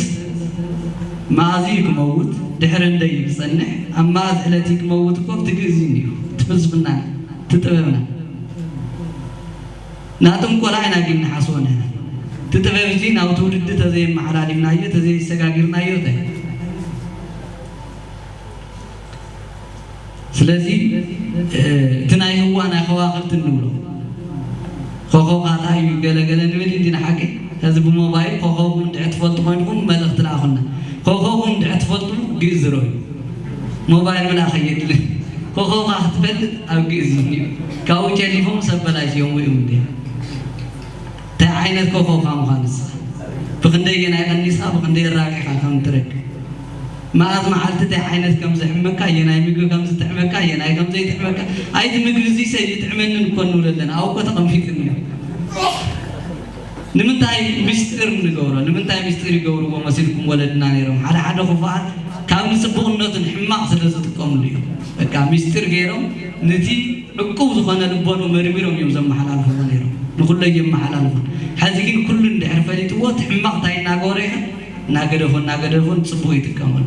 መኣዝ እዩ ክመውት? ድሕሪ እንደይ ክጸንሕ? ኣብ መኣዝ ዕለት እዩ ክመውት እኮ ኣብቲ ግእዝ እዩ እኒኦ። እቲ ፍልስፍናና፣ እቲ ጥበብና። ናጥንቆላ ኢና ግን ንሓስቦ ንሕና። እቲ ጥበብ እዚ ናብ ትውልዲ ተዘየመሓላሊፍናዮ፣ ተዘየሰጋጊርናዮ፣ እንታይ? ስለዚ፣ እ፣ እቲ ናይ ህዋ ናይ ከዋኽብቲ እንብሎ፣ ኮኾብ ካጣ እዩ ገለ ገለ ንብል እንዲና ሓቂ። ሕዚ ብሞባይል ኮኾብኩም እንድሕር ትፈልጡ ኮይንኩም መልእኽቲ ልኣኹልና። ኮኾብኩም እንድሕር ትፈልጡ ግእዝ ዝረዩ። ሞባይል ምልኣኽ የድልን። ኮኾብካ ክትፈልጥ ኣብ ግእዝ እዩ። ካብኡ ጨሊፎም ሰብ በላሽ እዮም ወይ እዮም እንዴ? እንታይ ዓይነት ኮኾብካ ምዃን ንስኻ? ብኽንደይ የናይ ቀኒስካ፣ ብኽንደይ ራቂኻ ከም ትረክብ? መኣዝ መዓልቲ እንታይ ዓይነት ከም ዝሕመካ፣ የናይ ምግቢ ከም ዝጥዕመካ፣ የናይ ከም ዘይጥዕመካ፣ ኣይ እቲ ምግቢ እዚ ሰይጥዕመንን እኮ ንብል ኣለና። ኣብኡ እኮ ተቐሚጥኒ። ንምንታይ ምስጢር ንገብሮ? ንምንታይ ምስጢር ይገብርዎ መሲልኩም ወለድና ነይሮም? ሓደ ሓደ ክፉኣት ካብ ንጽቡቕነቱ ንሕማቕ ስለ ዝጥቀምሉ እዩ። በቃ ምስጢር ገይሮም ነቲ ዕቁብ ዝኾነ ልቦኑ መርሚሮም እዮም ዘመሓላልፍዎ ነይሮም። ንኹሎ የመሓላልፉ። ሕዚ ግን ኩሉ እንድሕር ፈሊጥዎ፣ እቲ ሕማቕ እንታይ እናገበረ ይኸ? እናገደፎ፣ እናገደፎ ንጽቡቕ ይጥቀመሉ።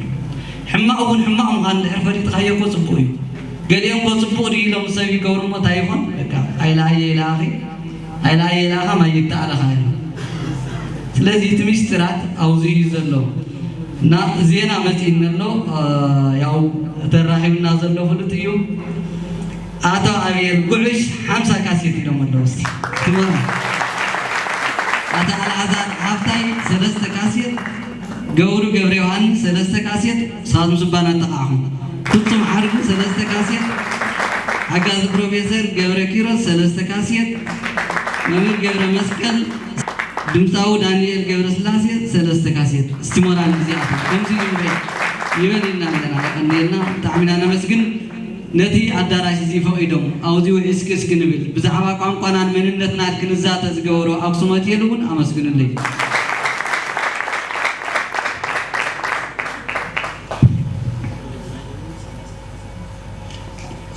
ሕማቕ እውን ሕማቕ ምዃኑ እንድሕር ፈሊጥካዮ እኮ ጽቡቕ እዩ። ገሊኦም እኮ ጽቡቕ ድዩ ኢሎም ሰብ ይገብሩ እሞ እንታይ ይኾን? በቃ ኣይለኣየ ይለኣኺ፣ ኣይለኣየ ይለኣኻ ማይ ይተኣለኻ እዩ። ስለዚ እቲ ምስጢራት ኣብዚ እዩ ዘሎ። እና ዜና መጺእኒ ኣሎ፣ እ፣ ያው ተራኺብና ዘሎ ፍሉጥ እዩ። ኣቶ ኣብየል ጉዕሽ ሓምሳ ካሴት ኢሎም ኣለዉ። እስቲ ትመኑ። ኣቶ ኣልዓዛር ሓፍታይ ሰለስተ ካሴት፣ ገብሩ ገብረ ዮሃንስ ሰለስተ ካሴት፣ ሳልም ስባን ኣጠቓዕኹም። ፍጹም ሓርጉ ሰለስተ ካሴት፣ ሓጋዚ ፕሮፌሰር ገብረ ኪሮስ ሰለስተ ካሴት፣ መምህር ገብረ መስቀል፣ ድምፃዊ ዳንኤል ገብረ ስላሴ ሰለስተ ካሴት። እስቲ ሞራል እዚኣቶም ከምዚ ይበል ይበል ኢልና ኣለና። የቐንየልና፣ ብጣዕሚ ኢና ነመስግን። ነቲ ኣዳራሽ እዚ ፈቒዶም ኣብዚ ውዒ እስኪ እስኪ ንብል፣ ብዛዕባ ቋንቋናን መንነትናን ክንዛተ ዝገበሩ ኣክሱም ሆቴል እውን ኣመስግኑለይ።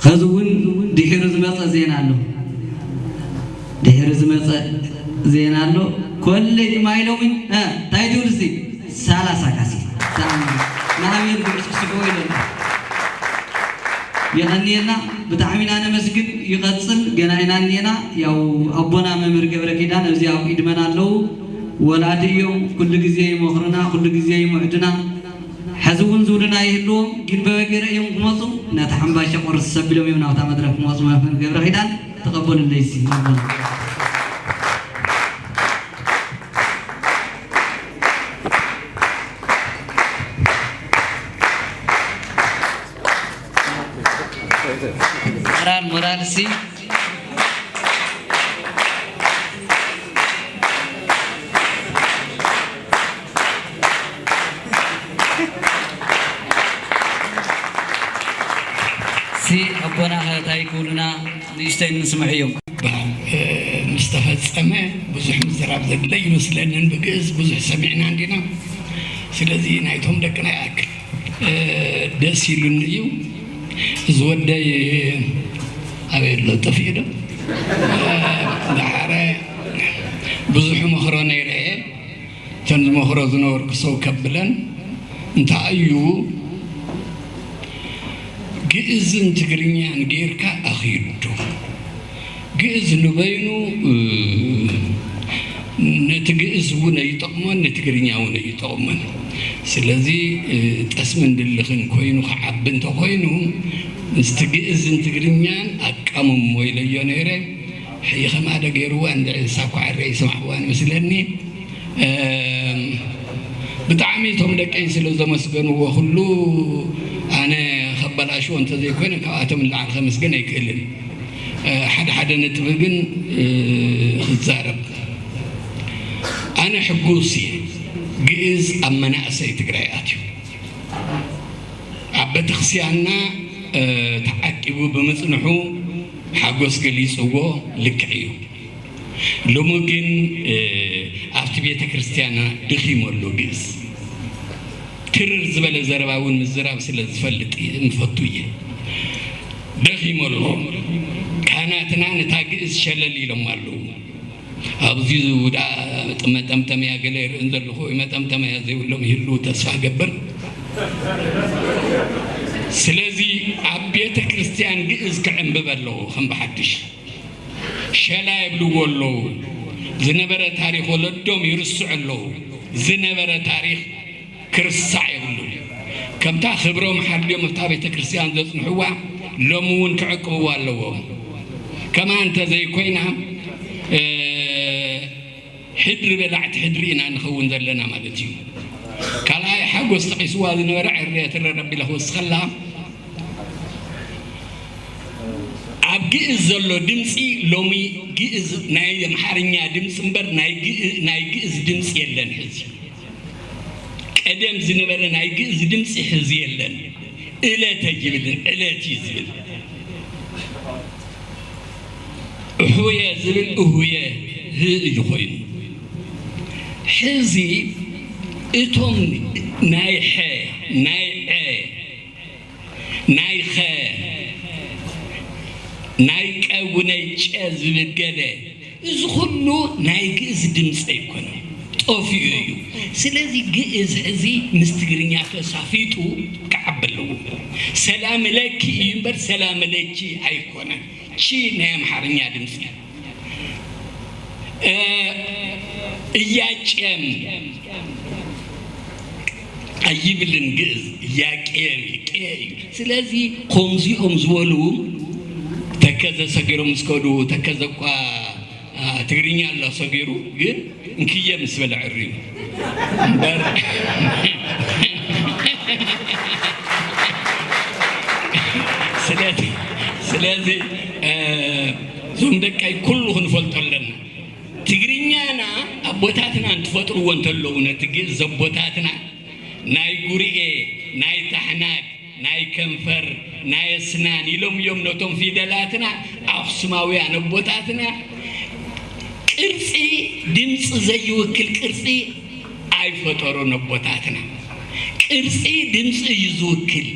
ኸዚ እውን ድሒሩ ዝመፀ ዜና ኣሎ። ድሒሩ ዝመፀ ዜና ኣሎ። ኮሌጅ ማይ ሎሚ፣ እ፣ እንታይ ትብል እስቲ? ሰላሳ ካሴት። ንኣቤል ብዕስቅስቆ ኢለ። የቐንየልና፣ ብጣዕሚ ኢና ነመስግን። ይቐጽል፣ ገና ኢና እኒኤና። ያው ኣቦና መምህር ገብረ ኪዳን ኣብዚ ኣብ ኢድመና ኣለዉ። ወላዲ እዮም፣ ኩሉ ግዜ ይመኽሩና፣ ኩሉ ግዜ ይምዕዱና። ሕዚ እውን ዝብሉና ይህልዎም፣ ግን በበገረ እዮም ክመፁ። ነቲ ሓምባሻ ቁርስ ሰቢሎም እዮም ናብታ መድረክ ክመፁ። መምህር ገብረ ኪዳን ተቐበሉለይ እስቲ። ሞራል፣ ሞራል እስቲ። ሲ ኣቦና ከ እንታይ ክብሉና ንእሽተይ ንስምዕ እዮም። ይበሃል። እ፣ ምስ ተፈጸመ ብዙሕ ምዝራብ ዘድለ ይመስለንን፣ ብግእዝ ብዙሕ ሰሚዕና እንዲና። ስለዚ ናይቶም ደቅና ይኣክል። እ፣ ደስ ኢሉኒ እዩ። እዚ ወደይ ኣበይ ኣሎ? ጠፊኡ ዶ? እ፣ ደሓረ ብዙሕ መኽሮ ነይረ እየ። እተን ዝመኽሮ ዝነበርኩ ሰው ከብለን፣ እንታይ እዩ ግእዝን ትግርኛን ጌርካ ኣኺዱ? ግእዝ ንበይኑ፣ እ፣ ነቲ ግእዝ እውን ኣይጠቕሞን፣ ንትግርኛ እውን ኣይጠቕሞን። ስለዚ፣ እ፣ ጠስምን ድልኽን ኮይኑ ክዓቢ እንተኾይኑ፣ ምስቲ ግእዝን ትግርኛን ኣቃምሞ ኢለዮ ነይረ። ሕጂ ከማደ ገይርዋ፣ እንድዒ ንሳ እኳ ዕረ ይሰማዕዋን ይመስለኒ። እም፣ ብጣዕሚ እቶም ደቀይ ስለ ዘመስገንዎ ኩሉ ኣነ ከበላሽዎ እንተዘይኮይነ ካብኣቶም ንላዕሊ ከመስገን ኣይክእልን። እ፣ ሓደ ሓደ ነጥቢ ግን፣ እ፣ ክዛረብ። ኣነ ሕጉስ እየ፣ ግእዝ ኣብ መናእሰይ ትግራይ ኣትዩ። ኣብ ቤተክርስቲያንና ተዓቂቡ ብምጽንሑ ሓጎስ ገሊጽዎ። ልክዕ እዩ። ሎሚ ግን ኣብቲ ቤተ ክርስቲያና ደኺሙ ኣሎ ግእዝ። ትርር ዝበለ ዘረባ እውን ምዝራብ ስለ ዝፈልጥ እየ፣ ምፈቱ እየ። ደኺሙ ኣሎ። ካህናትና ነታ ግእዝ ሸለል ኢሎም ኣለዉ። ኣብዚ ደኣ መጠምጠምያ ገለ ይርእን ዘለኹ፣ መጠምጠምያ ዘይብሎም ይህልዉ ተስፋ እገብር። ስለዚ ኣብ ቤተ ክርስቲያን ግእዝ ክዕንብብ ኣለዎ ከም ብሓድሽ። ሸላ የብልዎ ኣለዉ። ዝነበረ ታሪኽ ወለዶም ይርስዑ ኣለዉ። ዝነበረ ታሪኽ ክርሳዕ የብሉን። ከምታ ክብሮም ሓልዮም ኣብታ ቤተ ክርስቲያን ዘጽንሕዋ ሎሚ እውን ክዕቅብዋ ኣለዎም። ከማ እንተ ዘይኮይና ሕድሪ በላዕቲ ሕድሪ ኢና ንኸውን ዘለና ማለት እዩ። ካልኣይ ሓጎስ ጠቒስዋ ዝነበረ ዕርየ ትረር ኣቢላ ክወስኸላ ኣብ ግእዝ ዘሎ ድምፂ ሎሚ ግእዝ ናይ ኣምሓርኛ ድምፂ እምበር ናይ ግእ- ናይ ግእዝ ድምፂ የለን። ሕዚ ቀደም ዝነበረ ናይ ግእዝ ድምፂ ሕዚ የለን። እለተ ይብልን ዕለት እዩ ዝብል። እሑየ ዝብል እሁየ ህ እዩ ኮይኑ። ሕዚ እቶም ናይ ሐ ናይ ዐ ናይ ኸ ናይ ቀ ውነይ ጨ ዝብል ገለ እዚ ኩሉ ናይ ግእዝ ድምፂ ኣይኮነን፣ ጠፊኡ እዩ። ስለዚ ግእዝ ሕዚ ምስ ትግርኛ ተሳፊጡ ክዓቢ ኣለዎ። ሰላም ለኪ እዩ እምበር ሰላም ለኪ ኣይኮነን። ቺ ናይ ኣምሓርኛ ድምፂ እያቄም ኣይብልን ግእዝ እያቄም እዩ፣ ቄ እዩ። ስለዚ ከምዚኦም ዝበሉ ተከዘ ሰጊሮም ምስ ከዱ ተከዘ እኳ ትግርኛ ኣሎ ሰጊሩ ግን እንክየ ምስ በለ ዕርዩ እምበር ስለዚ ስለዚ እዞም ደቀይ ኩሉ ክንፈልጦ ኣለና። ትግርኛና ኣቦታትና እንትፈጥርዎ እንተለዉ ነቲ ግእዝ ኣቦታትና ናይ ጉርኤ ናይ ታሕናግ ናይ ከንፈር ናይ ኣስናን ኢሎም እዮም ነቶም ፊደላትና ኣኽሱማውያን ኣቦታትና ቅርፂ ድምፂ ዘይውክል ቅርፂ ኣይፈጠሩን ኣቦታትና። ቅርፂ ድምፂ እዩ ዝውክል።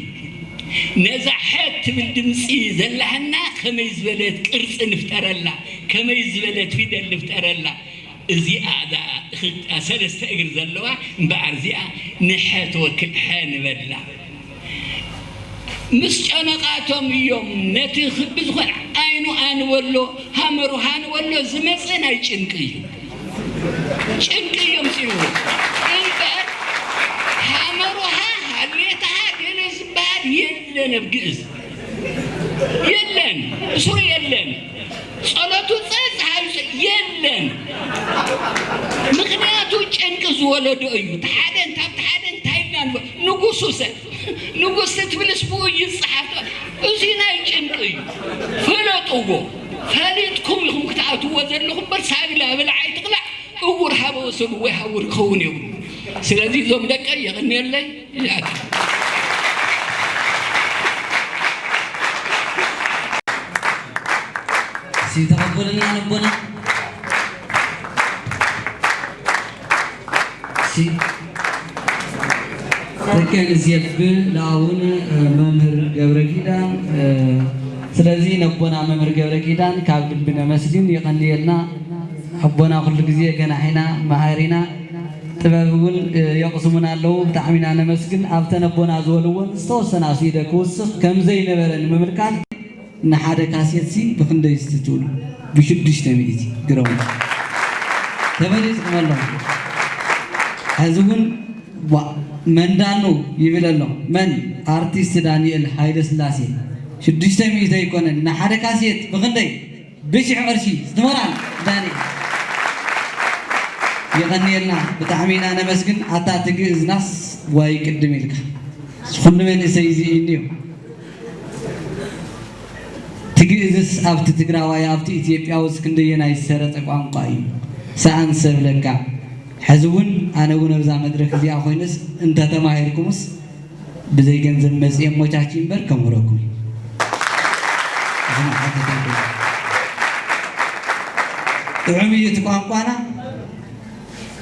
ነዛ ሐ ትብል ድምፂ ዘላህና ከመይ ዝበለት ቅርፂ ንፍጠረላ፣ ከመይ ዝበለት ፊደል ንፍጠረላ። እዚኣ እዛ ክልተ ሰለስተ እግሪ ዘለዋ እምበኣር እዚኣ ንሐ ትወክል ሐ ንበላ። ምስ ጨነቓቶም እዮም ነቲ ክቢ ዝኾነ ዓይኑ ኣንበሎ ሃመሩ ሃንበሎ ዝመፀ ናይ ጭንቂ እዩ። ጭንቂ እዮም ፅንዎ እምበር ሃመሩሃ ሃሌታሃ ገለ ዝበሃል የለን ኣብ ግእዝ የለን ብስሩ የለን። ጸሎቱ ጸጽሓዩ የለን። ምኽንያቱ ጨንቂ ዝወለዶ እዩ። ተሓደ እንታብ ተሓደ እንታይ ኢልና ንበ ንጉሱ ሰ ንጉስ ትብልስ ብኡ ይጽሓፍ እዚ ናይ ጭንቂ እዩ። ፍለጥዎ። ፈሊጥኩም ኢኹም ክትኣትዎ ዘለኹም እምበር ሳግላ ብላዕ ኣይትቕላዕ። እውር ሃበ ወሰዱ ወይ ሃውር ክኸውን የብሉ። ስለዚ እዞም ደቀ የቐንየለይ ይኣት ሲተቐበልና ነቦና ተከን ዝየብል ለአቡነ መምህር ገብረ ኪዳን። ስለዚ ነቦና መምህር ገብረ ኪዳን ካብ ልቢ ነመስግን። የቐንየልና ኣቦና ኩሉ ግዜ ገናሒና መሃሪና ጥበብ እውን የቕስሙና ኣለዉ። ብጣዕሚ ኢና ነመስግን። ኣብተን ኣቦና ዝበልዎን ዝተወሰና ስኢለ ክውስኽ ከም ዘይነበረ ንምምልካት ንሓደ ካሴት ሲ ብክንደይ እስቲ ትብሉ? ብሽዱሽተ ሚእቲ ግረሙ ተመሊስኩም ኣለኹም። ሕዚ እውን ዋ መንዳኑ ይብል ኣሎ። መን ኣርቲስት ዳንኤል ሃይለስላሴ ሽዱሽተ ሚእቲ ኣይኮነን ንሓደ ካሴት ብክንደይ ብሽሕ ቅርሺ ዝትመራን ዳኒ የቐንየልና ብጣዕሚ ኢና ነመስግን። ኣታ ትግእዝናስ ዋይ ቅድም ኢልካ ኩሉ መንእሰይ እዚ እዩ እንድዩ ትግእዝስ ኣብቲ ትግራዋይ ኣብቲ ኢትዮጵያውስ ክንደየናይ ዝሰረጸ ቋንቋ እዩ ሰኣን ሰብ ለካ ሕዚ እውን ኣነ እውን ኣብዛ መድረክ እዚኣ ኮይነስ እንተተማሂርኩምስ ብዘይ ገንዘብ መፅየ ሞቻች እምበር ከምህረኩም ጥዑም እዩ እቲ ቋንቋና፣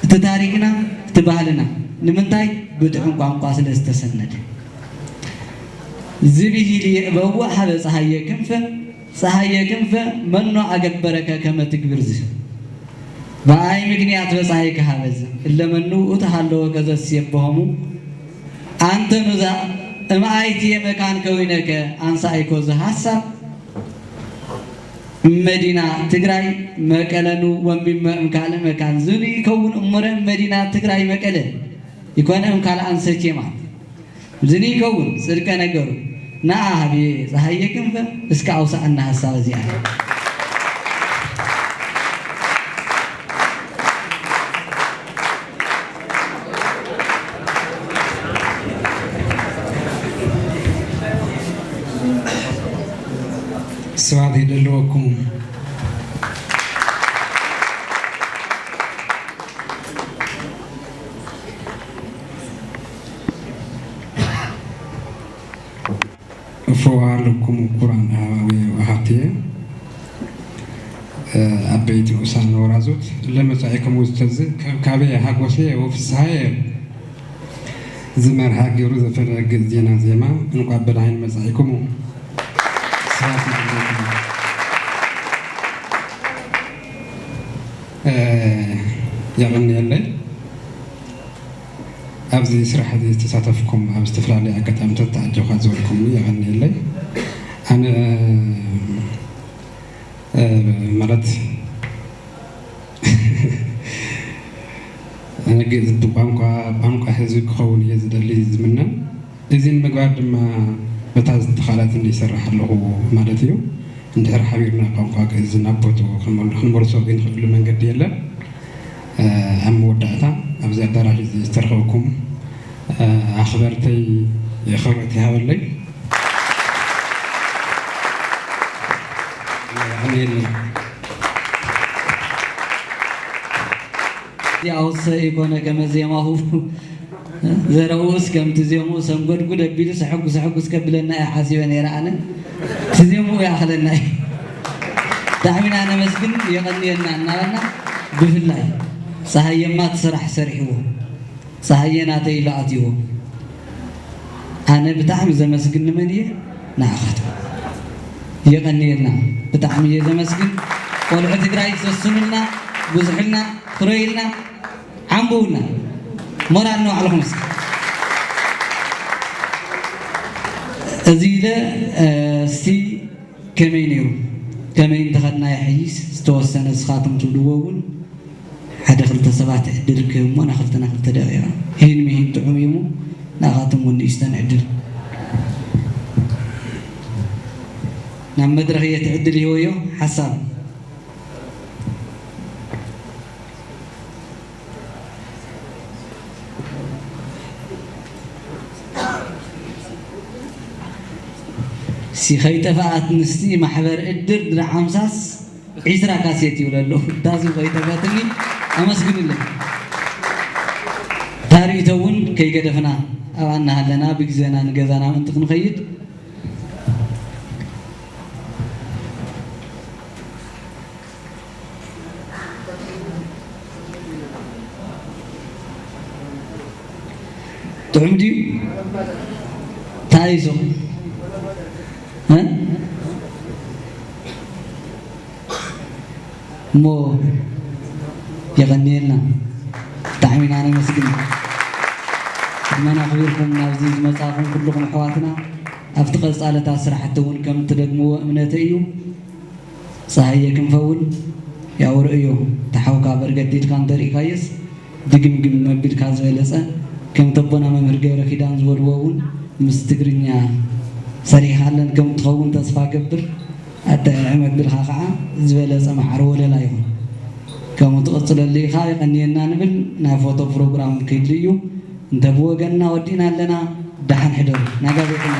እቲ ታሪኽና፣ እቲ ባህልና። ንምንታይ? ብጥዑም ቋንቋ ስለ ዝተሰነደ። ዝብሂል የእበዉ ሀበ ፀሃየ ክንፈ፣ ፀሃየ ክንፈ መኖ ኣገበረከ ከመ ትግብር ዝ። በአይ ምክንያት በፀሃይ ከሀበዝ እለ መኑ ውእቱ ሀለወ ከዘስ የበሆሙ። አንተ ኑዛ እምአይትየ መካን ከዊነከ አንሳይኮ ዝሀሳብ። መዲና ትግራይ መቀለኑ ወሚመ እምካልእ መካን ዝኑ ይከውን እሙረ መዲና ትግራይ መቀለ ይኮነ እምካልእ አንሰቼማ ዝኑ ይከውን ጽድቀ ነገሩ። ነኣ ሃብየ ፀሃየ ክንፈ እስከ አውሳእና ሀሳብ እዚኣ። ስብሐት ይደልወኩም። እፎ ኣለኩም ክቡራን ኣሃባዊ ወሃብትየ፣ እ፣ ዓበይቲ ንኡሳን ወራዙት፣ ለመጻኢኩም ውዝተዝ ከብካቤ ሃጎሴ ወፍስሃየ ዝመርሃ ገይሩ ዘፈለገ ዜና ዜማ እንቋዕ ብደሓን መጻኢኩም። ስብሐት ይሃበኩም። እ፣ የቐንየለይ። ኣብዚ ስራሕ እዚ ዝተሳተፍኩም፣ ኣብ ዝተፈላለዩ ኣጋጣሚታት ተዓጀብካ ዝበልኩም የቐንየለይ። ኣነ፣ እ፣ ማለት፣ ኣነ ግእዝ ብቋንቋ፣ ቋንቋ ህዝቢ ክኸውን እየ ዝደሊ ዝምነ። እዚ ንምግባር ድማ በታ ዝተኻእለትኒ ይሰርሕ ኣለኹ ማለት እዩ። እንድሕር ሓቢርና ቋንቋ ግእዝ ናብ ቦትኡ ክንመል-፣ ክንመልሶ ዘይንኽእሉ መንገዲ የለን። እ፣ ኣብ መወዳእታ ኣብዚ ኣዳራሽ እዚ ዝተረኸብኩም፣ እ፣ ኣኽበርተይ ክብረት ይሃበለይ። ኣሜን። እዚ ኣውሰ ይኮነ ከመ ዜማሁ ዘረውስ ከምቲ ዜምኡ ሰንጎድጉድ ኣቢሉ ሰሐጉ ሰሐጉስ ከብለና እየ ሓሲበ ነይረ ኣነ። እቲ ዜምኡ ይኣኽለና እዩ። ብጣዕሚ ኢና ነመስግን፣ የቐንየልና እናበልና ብፍላይ ፀሃየማ እቲ ስራሕ ሰሪሕዎ። ፀሃየ ናተይ ኢሉ ኣትይዎ። ኣነ ብጣዕሚ ዘመስግን ንመን እየ? ንዓኻትኩም። የቐንየልና። ብጣዕሚ እየ ዘመስግን። ቆልዑ ትግራይ ሰስኑልና፣ ብዙሑልና፣ ክረዩልና፣ ዓምብቡልና። ሞራል ንባዕልኹም እስኪ። እዚ ኢለ፣ እ፣ እስቲ ከመይ ነይሩ? ከመይ እንተኸድና ይሐይስ? ዝተወሰነ ንስኻትኩም ትብልዎ እውን ሓደ ክልተ ሰባት ዕድል ክህብ እሞ፣ ና ክልተ ና ክልተ ደቂቓ። ይህን ምሂን ጥዑም እዩ እሞ፣ ንኣኻትም እውን ንእሽተን ዕድል። ናብ መድረኽ እየ እቲ ዕድል ይህበዮ። ሓሳብ። ሲ ከይጠፍኣት ንስቲ ማሕበር እድር ድራዓምሳስ ዒስራ ካሴት ይብለ ኣሎ። ዳዙ ከይጠፍኣትኒ ኣመስግንለይ። ዳሪቶ እውን ከይገደፍና ኣብኣ እናሃለና ብግዜና ንገዛና ምእንቲ ክንኸይድ ጥዑም ድዩ? እንታይ እዩ እሱ? እ? እሞ የቐንየልና። ብጣዕሚ ኢና ነመስግን። ዕድመና ኣኽቢርኩም ናብዚ ዝመጻእኹም ኩልኹም ኣሕዋትና ኣብቲ ቀጻልታት ስራሕቲ እውን ከም ትደግምዎ እምነተይ እዩ። ፀሃየ ክንፈ እውን ያው ርእዮ፣ ተሓውካ በርገድ ኢልካ እንተሪእካዮስ ድግምግም መቢልካ ዝበለፀ፣ ከምቲ ኣቦና መምህር ገብረ ኪዳን ዝበልዎ እውን ምስ ትግርኛ ሰሪሕኻለን ከም ትኸውን ተስፋ ገብር። ኣጠዕዕም ኣቢልካ ከዓ ዝበለፀ ማዕረ ወለላ ይኹን። ከምኡ ትቕፅለሉ ኢኻ፣ የቐንየና ንብል። ናይ ፎቶ ፕሮግራም ክህሉ እዩ። እንተ ብወገንና ወዲእና ኣለና። ደሓን ሕደሩ። ናይ ጋዜጠኛ